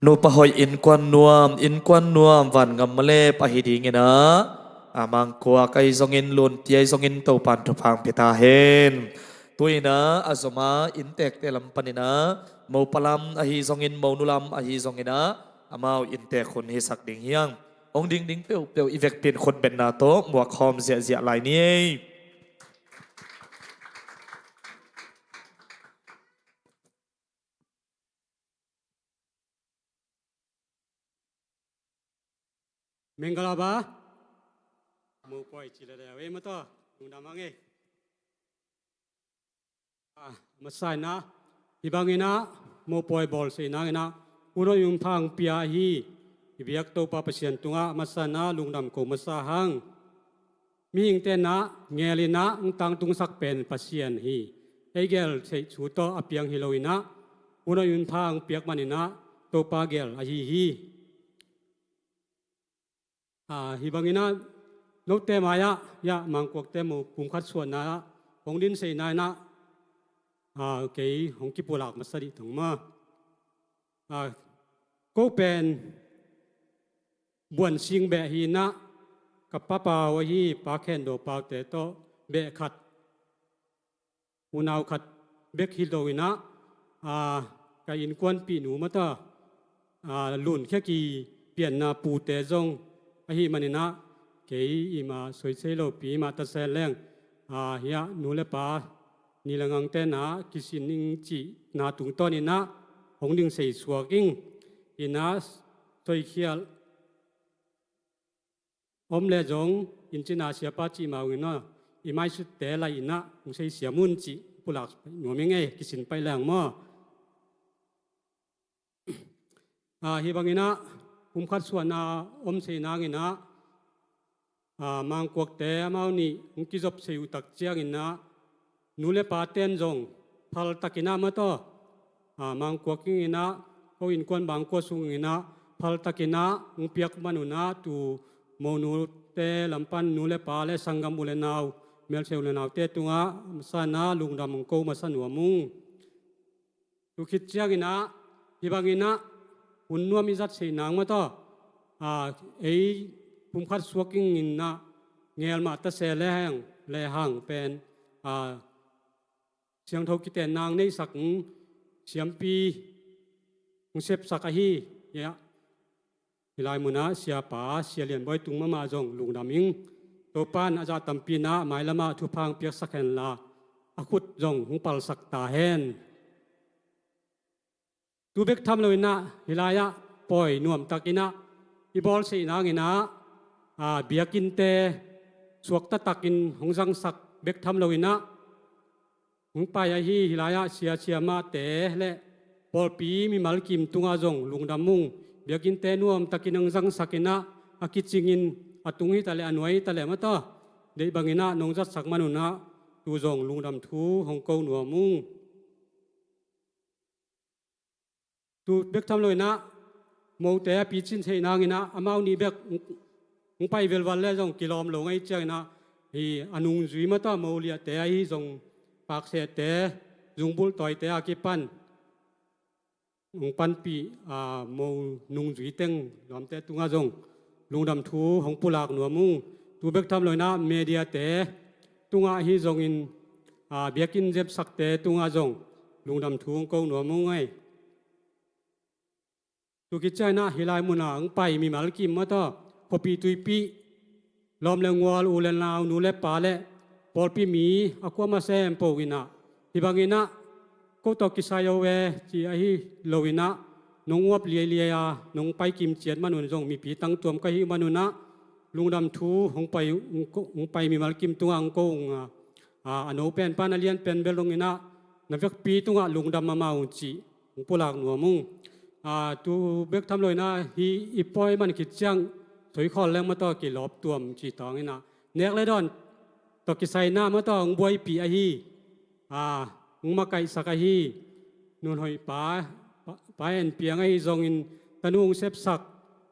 Nupa hoih innkuan nuam, innkuan nuam vangam malep ahi dingin ah, a mangkuak ahi zongin, lunti ahi zongin Topan thupha hong pia ta hen. Tu-in ah a zom a inntekte lam panin ah, mopa lam ahi zongin, monu lam ahi zongin ah, amau inntek hun hisak ding hi hang. Hong ding ding peuhpeuh i vekpi-in khutbetna tawh muak khawm ziahziah lai ni ei. Mengala ba? Mopawi ci le deu ei maw taw. Lungdam hang ei. Ah, masa in ah, hih bangin ah, mopawi bawlsia nangin ah, hun hoih hun pha hong pia ahi i biak Topa Pasian tungah masa in ah lungdam ko masa hang. Mihingte in ah ngel in ah hong tangtungsak pen Pasian hi. Ei gel theih thu tawh a piang hi lo in ah, hun hoih hun pha hong piak man in ah, Topa gel ahi hi. Ah, hih bangin ah, note mai-ah, hiah mangkuakte mu pumkhat suahna ah hong dinseihna in ah, ah, kei hong kipulak masa dih tang maw. Ah, ko pen Buansing beh hi in ah, ka Pa Pau ahi, Pa Khen Do Paute tawh beh khat, unau khat bek hi lo in ah, ah, ka innkuanpihnu maw taw, ah, Lun Khia Ki pianna pute zong ahih man in ah, kei i mah soisei lopi mah ta se leng, ah, hiah nu le pa, ni le ngangte in ah kisin ing cihna tungtawn in ah hong ding sei suak ing. In ah soikhial om le zong, inn cina siapa cih mah ung in ah, i maisutte laih in ah hong sei siam un cih pulak nuam ing ei, kisin paih leng maw. Ah, hih bangin ah, pumkhat suahna om sei nangin ah, ah, mangkuakte amau nih hong kizop sei uh tak ciangin ah, nu le paten zong phaltakin ah maw taw, ah, mangkuak ing in ah, ko innkuan mangkuak sung in ah, phaltakin ah hong piak man un ah, tu monute lam pan nu le pa le sanggam u le nau, melsia u le naute tungah masa in ah lungdam hong ko masa nuam ung. Tu khit ciangin ah, hih bangin ah, hun nuam i zat sei nang maw taw, ah, ei pumkhat suak ing in ah, ngel mah ta se lehang, lehang pen, ah, siangtho kiten nang neihsak, siampi hong sepsak ahi, hiah. Hih lai munah siapa, Sia Lian Bawi tung mahmah zong lungdam ing. Topan a zah tampi in ah mailamah thupha hong piaksak henla, a khut zong hong palsak ta hen. Tu bek tham lo in ah, hih lai-ah pawi nuamtak in ah i bawlsia nangin ah, ah, biakinnte suakta takin hong zangsak bek tham lo in ah, hong pai ahi, hih lai-ah sia siamahte le pawlpi mimal kim tungah zong lungdam ung. Biakinnte nuamtakin hong zangsak in ah, a kicingin, a tung hi ta leh, a nuai hi ta leh maw taw, deih bangin ah nong zatsak man un ah, tu zong lungdam thu hong ko nuam ung. Tu bek tham lo in ah, mote a picin theih nangin ah, amau nih bek hong pai velval le zong kilawm lo ngei ciangin ah, hi a nungzui maw taw, mo liahte ahi zong, paksehte, zungbulh tawite a kipan hong panpih, ah, mo nungzui teng lawmte tungah zong lungdam thu hong pulak nuam ung. Tu bek tham lo in ah mediate tungah ahi zongin, ah, biakinn zepsakte tungah zong lungdam thu hong ko nuam ung ei. Tu khit ciangin ah hih lai munah hong pai mimal kim maw taw, khuapi tuipi, lawm le ngual, u le nau, nu le pa le pawlpi mi a kuamah sem po in ah, hih bangin ah, ko tawh kisai o ve ci ahi lo in ah, nong uap liailiai a nong pai kim ciat man un zong, mipi tangtuam ka hih man un ah, lungdam thu hong pai, hong ko, hong pai mimal kim tungah hong ko ung a, a, a no pen pan a lian pen bel dong in ah, na vekpi tungah lungdam mahmah ung cih hong pulak nuam ung. A, tu bek tham lo in ah, hih i pawi man khit ciang, soikhawl leng maw taw, kilawp tuam ci tawng in ah, nek le dawn tawh kisai in ah maw taw, hong buaipih ahi, a, hong makaihsak ahi, nunhoih pa, pa, Pa En Piang ahi zongin, tanu hong sepsak,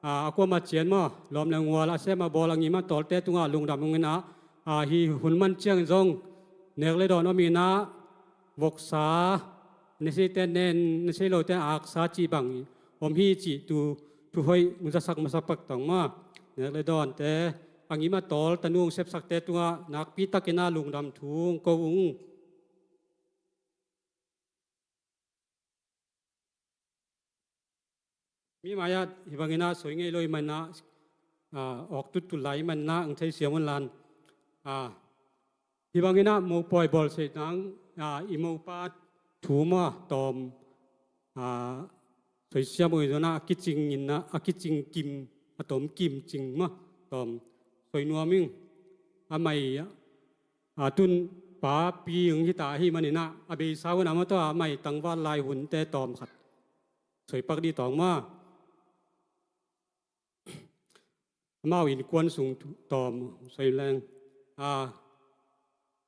a, a kuamah ciat maw, lawm le ngual a sem a bawl a ngim a tawlte tungah lungdam ung in ah, a, hih hun man ciang zong, nek le dawn om in ah, voksa, na seite nen, na sei lote aksa cih bang, om hi cih tu, thu hoih hong zasak masa pak tawh maw. Nek le dawnte, a ngim a tawl tanu hong sepsakte tungah nakpi takin ah lungdam thu hong ko ung. Mi mai-ah hih bangin ah soi ngei lo ahih manin ah, ah, awk tuttut lai ahih manin ah hong theisiam un lan. Ah, hih bangin ah mopawi bawlsei nang, ah, i mopa thu maw tawm, ah, soisiam uh hi zongin ah a kicing in ah, a kicing kim, a tawm kim cing maw tawm soi nuam ing. A mai, ah, tun papi hong hi ta ahih manin ah a beisa hun a maw tawh a mai tangval lai hunte tawm khat soi pak dih tawng maw. Amau innkuan sung tawm soi leng. Ah,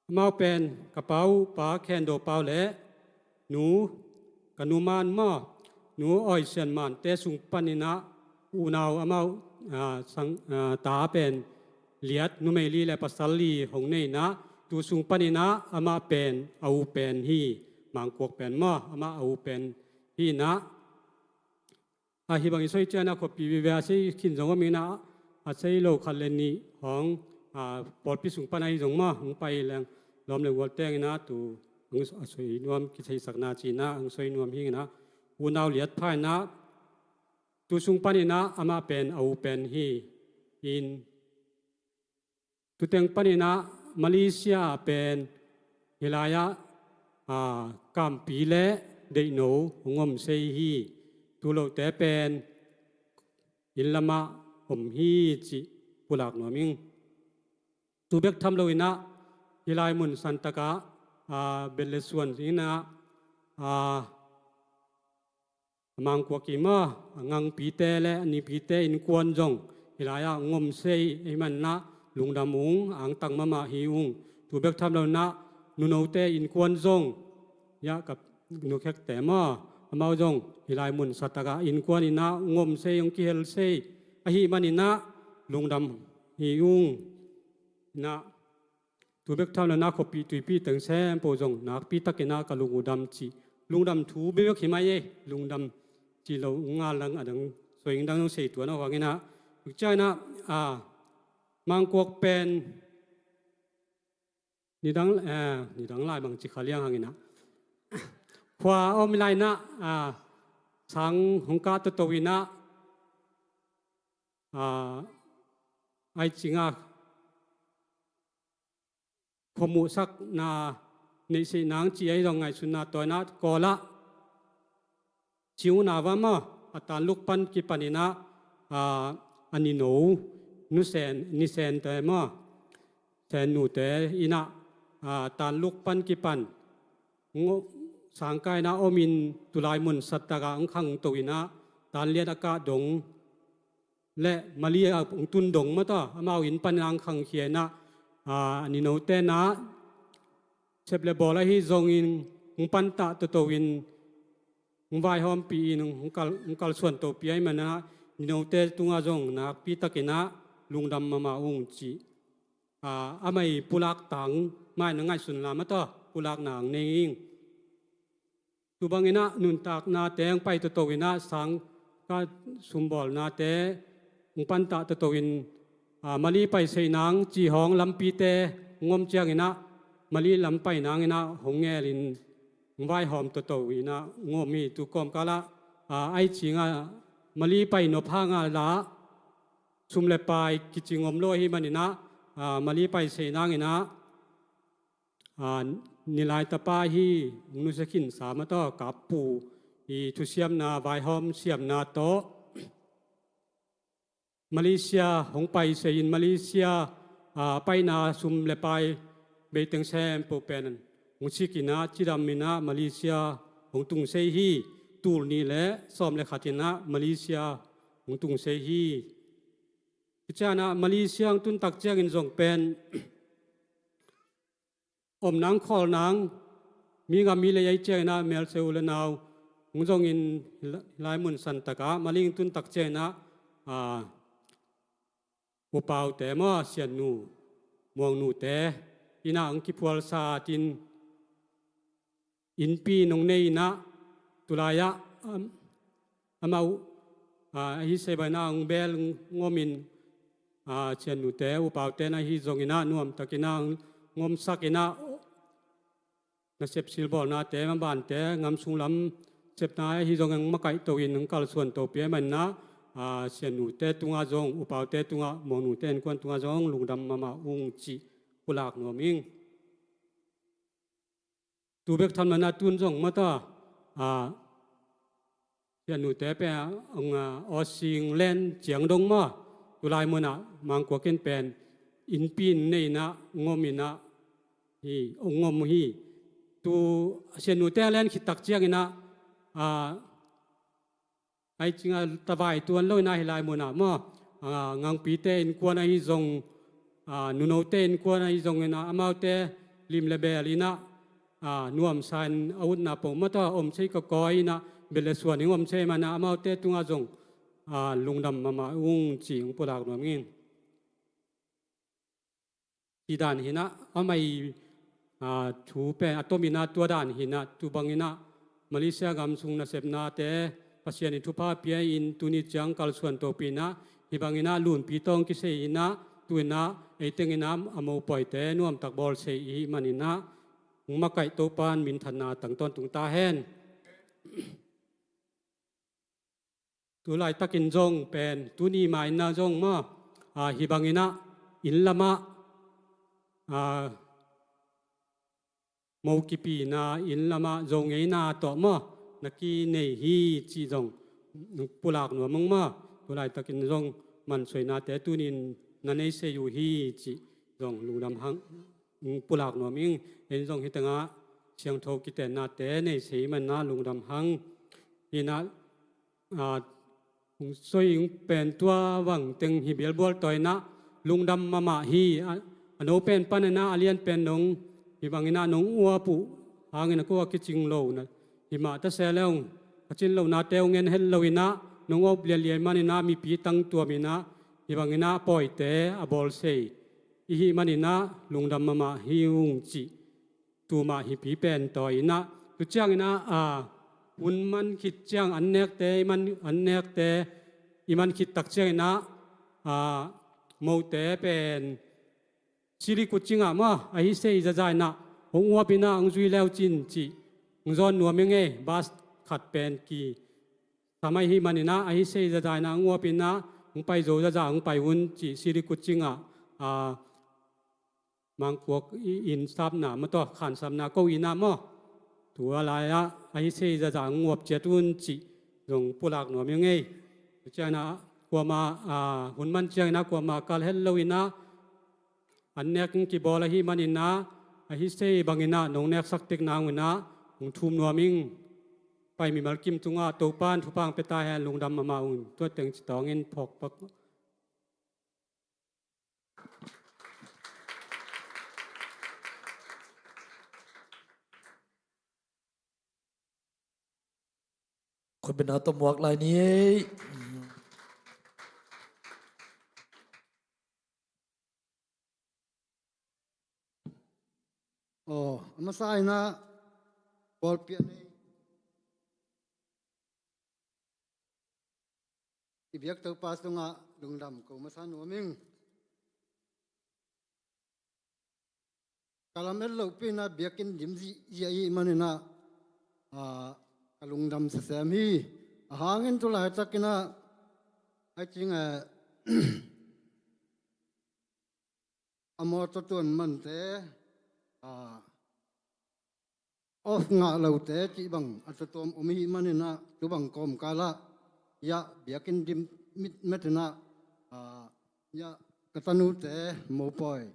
amau pen ka pa uh pa Khen Do Pau le nu, ka nu Man maw, nu Awi Sian Mante sung panin ah unau amau, ah, sang, ah, ta pen liat, numei li le pasal li hong nei in ah, tu sung panin ah amah pen a u pen hi, Mangkuak pen maw, amah a u pen hi in ah. A hih bang i soi ciangin ah khuapi vive a sei khin zong om in ah, a sei lo khat le nih hong, ah, pawlpi sung pan ahi zong maw hong pai leng lawm le gual teng in ah tu hong a soi nuam kitheisakna ci in ah hong soi nuam hi in ah, unau liat pha in ah tu sung panin ah amah pen a u pen hi in. Tu teng panin ah Malaysia pen hih lai-ah, ah, kampi le deihno hong om sei hi. Tu lote pen inn lamah om hi cih pulak nuam ing. Tu bek tham lo in ah hih lai mun santak ah, ah, bet le suan in ah, ah, Mangkuak kim a, a ngangpite le a nipite innkuan zong hih lai-ah hong om sei ahih manin ah lungdam ung, angtang mahmah hi ung. Tu bek tham lo in ah nunote innkuan zong, ya ka nukhekte maw, amau zong hih lai mun santak ah innkuan in ah hong om sei, hong kihel sei ahih manin ah lungdam hi ung. In ah tu bek tham lo in ah khuapi tuipi teng sempo zong nakpi takin ah ka lung uh dam cih lungdam thu bekbek hi mai ei. Lungdam cih lo hong ngal dang a dang soi dang dong sei tuan a hang in ah. Uk ciangin ah, ah, Mangkuak pen nidang, eh, nidang lai bang ci kha liang hang in ah khua om lai in ah, ah, sang hong kah toto in ah, ah, ai cing ah khuamuhsakna neihsih nang ci ahi zong ngaihsutna tawi in ah Kawl ah ci uh na va maw, a tanluk pan kipan in ah, ah, a nino Nu Sen, Ni Sen te maw, Sen nute in ah, ah, tanluk pan kipan ngawh sangkai in ah om in tu lai mun santak ah hong khangto in ah tanliat a kah dong le Mali ah hong tun dong maw tawh amau inn pan in ah hong khangkhia in ah, ah, a ninote in ah sep le bawl ahi zongin hong pantah toto in hong vaihawmpih in hong kal, hong kalsuan topih ahih manin ah ninote tungah zong nakpi takin ah lungdam mahmah ung cih, ah, a mai pulak tang mah in ah ngaihsun lam a tawh pulakna hong nei ing. Tu bangin ah nuntaknate hong pai toto in ah sang ka sumbawlnate hong pantah toto in, ah, Mali pai sei nang ci hong lampite hong om ciangin ah Mali lam pai nang in ah hong ngel in hong vaihawm toto in ah hong om hi. Tu kawmkal ah, ah, ai cing ah Mali pai nop hang a la sum le pai kicing om lo ahih manin ah, ah, Mali pai sei nang in ah, ah, nilai tapa hi hong nusia khinsa maw tawh kappu i thusiamna vaihawm siamna tawh Malaysia hong pai sei in Malaysia, ah, paina sum le pai bei teng sempo pen hong sik in ah cidam in ah Malaysia hong tung sei hi. Tul nih le sawm le khat in ah Malaysia hong tung sei hi. Hi ciangin ah Malaysia hong tun tak ciangin zong pen om nang khawl nang mi ngam mi lei ahi ciangin ah melse u le nau hong zongin hih lai mun santak ah Mali hong tun tak ciangin ah, ah, upaute maw, siannu muangnute in ah hong kiphualsa in innpi in hong nei in ah tu lai-ah, um, amau, a, ahi sei bangin ah hong bel hong omin, a, siannute upaute na hi zongin ah nuamtakin ah hong omsakin ah nasep silbawlnate, mabante, gam sung lam sepna ahi zongin hong makaihto in hong kalsuan to pia ahih manin ah, a, siannute tungah zong, upaute tungah, monute innkuan tungah zong lungdam mahmah ung cih pulak nuam ing. Tu bek tham lo-in ah tun zong mata, a, siannute pen, a, Aussie, England ciang dong maw, tulai munah Mangkuak in pen innpi inn nei-in ah, hong omin ah hi, hong om hi. Tu siannute a len khit tak ciangin ah, a, ai cingah tavai tuan lo-in ah hih lai munah maw, a, Gangpite innkuan ahi zong, a, Nunote innkuan ahi zongin ah amaute lim le bel in ah, a, nuamsa in a utna pong mata om sei kawikawi in ah, bel le suan in om sei ahih manin ah amaute tungah zong, a, lungdam mahmah ung cih hong pulak nuam ing. Cih dan hi-in ah, amah i, a, thu pen a tomin ah tua dan hi-in ah, tu bangin ah Malaysia gam sung nasepnate Pasian in thupha pia-in tuni ciang kalsuan topih in ah, hih bangin ah Lunpi tawh kisei in ah, tu-in ah ei tengin ah a mopawite nuamtak bawlsei i hih manin ah, hong makaih Topa'n minthanna tang tawntung ta hen. Tu laitakin zong pen, tuni mah in ah zong maw, a, hih bangin ah inn lamah, a, mo kipina, inn lamah Zo ngeina tawh maw, na kinei hi cih zong pulak nuam ung maw. Tu laitakin zong mansuainate tuni-in na nei sei uh hi cih zong lungdam hang, pulak nuam ing. En zong hih tengah siangtho kitennate nei sei manin ah lungdam hang. Hi-in ah, a, hong soi ing pen tua bang teng hi, bialbual tawh in ah lungdam mahmah hi. A, a no pen panin ah a lian pen nong, hih bangin ah nong uap uh hangin a ko a kicing lo na, himah ta se leng, a cin lohnate hong en het lo-in ah nong op lialia ahih manin ah mipi tangtuam in ah, hih bangin ah a pawite a bawlsei i hih manin ah lungdam mahmah hi ung cih tu mah hih pi pen tawi in ah, tu ciangin ah, a, hun man khit ciang an nekte, i man, an nekte i man khit tak ciangin ah, a, mote pen Sirikut cingah maw, ahi sei zaza in ah hong uap in ah hong zui le uh cin cih hong zawn nuam ing ei. Bus khat pen kisam ahih manin ah, ahi sei zaza in ah hong uap in ah hong pai zo zaza hong pai un cih Sirikut cingah, a, Mangkuak i inn sapna maw, tua khan sapna ko inn ah maw, tua lai-ah ahi sei zaza hong uap ciat un cih zong pulak nuam ing ei. Tu ciangin ah kuamah, a, hun man ciangin ah kuamah kal het lo-in ah an nek kibawl ahih manin ah, ahi sei bangin ah nong neksak tek nang un ah hong thum nuam ing. Pai mimal kim tungah Topa'n thupha hong pia ta hen. Lungdam mahmah ung. Tua teng ci tawngin phawk pak. Khutbetna tawh muak lai ni ei. Aw, a masa in ah pawlpi a nei i biak Topa tungah lungdam ko masa nuam ing. Ka lam et lohpi in ah biakinn dim zihziah i hih manin ah, a, ka lungdam sasem hi. A hangin tu laitakin ah, ai cing, eh, a mawtaw tuan mante, a, off ngah lote cih bang a tuamtuam om i hih manin ah, tu bang kawmkal ah, ya, biakinn dim mitmet in ah, a, ya, ka tanute mopawi,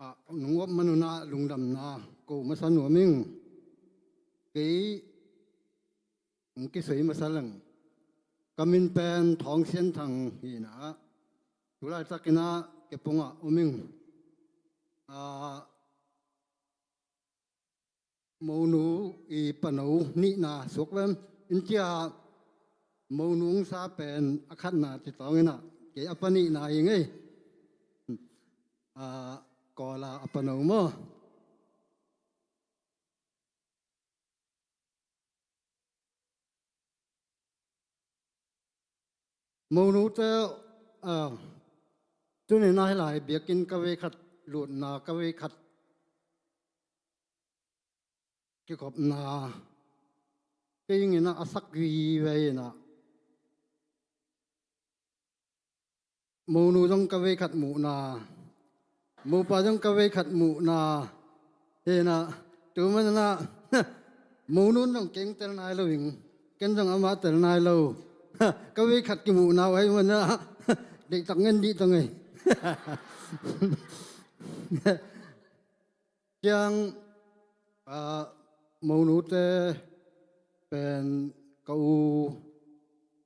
a, nong uap man un ah lungdamna ko masa nuam ing. Kei hong kisoi masa leng, ka min pen Thawng Sian Thang hi in ah, tu laitakin ah kei pongah om ing. A, monu i pano nihna suak vem in cia, monu hong sa pen a khatna ci tawngin ah, kei a panihna hi ing ei. A, Kawla a pano maw. Monute, ah, tuni nai lai biakinn ka vei khat lutna, ka vei khat kikhopna, kei ing ina a sak vive ina. Monu zong ka vei khat muhna, mopa zong ka vei khat muhna. Hena, tu manana, monu zong keng tel nai lo ing, ken zong ama tel nai lo. Ka vei khat kimuhna uh ahi manana, deihtak ngen dih tang ei. Ciang, ah, monute pen ka u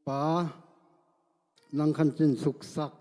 pa nang khan cin suksak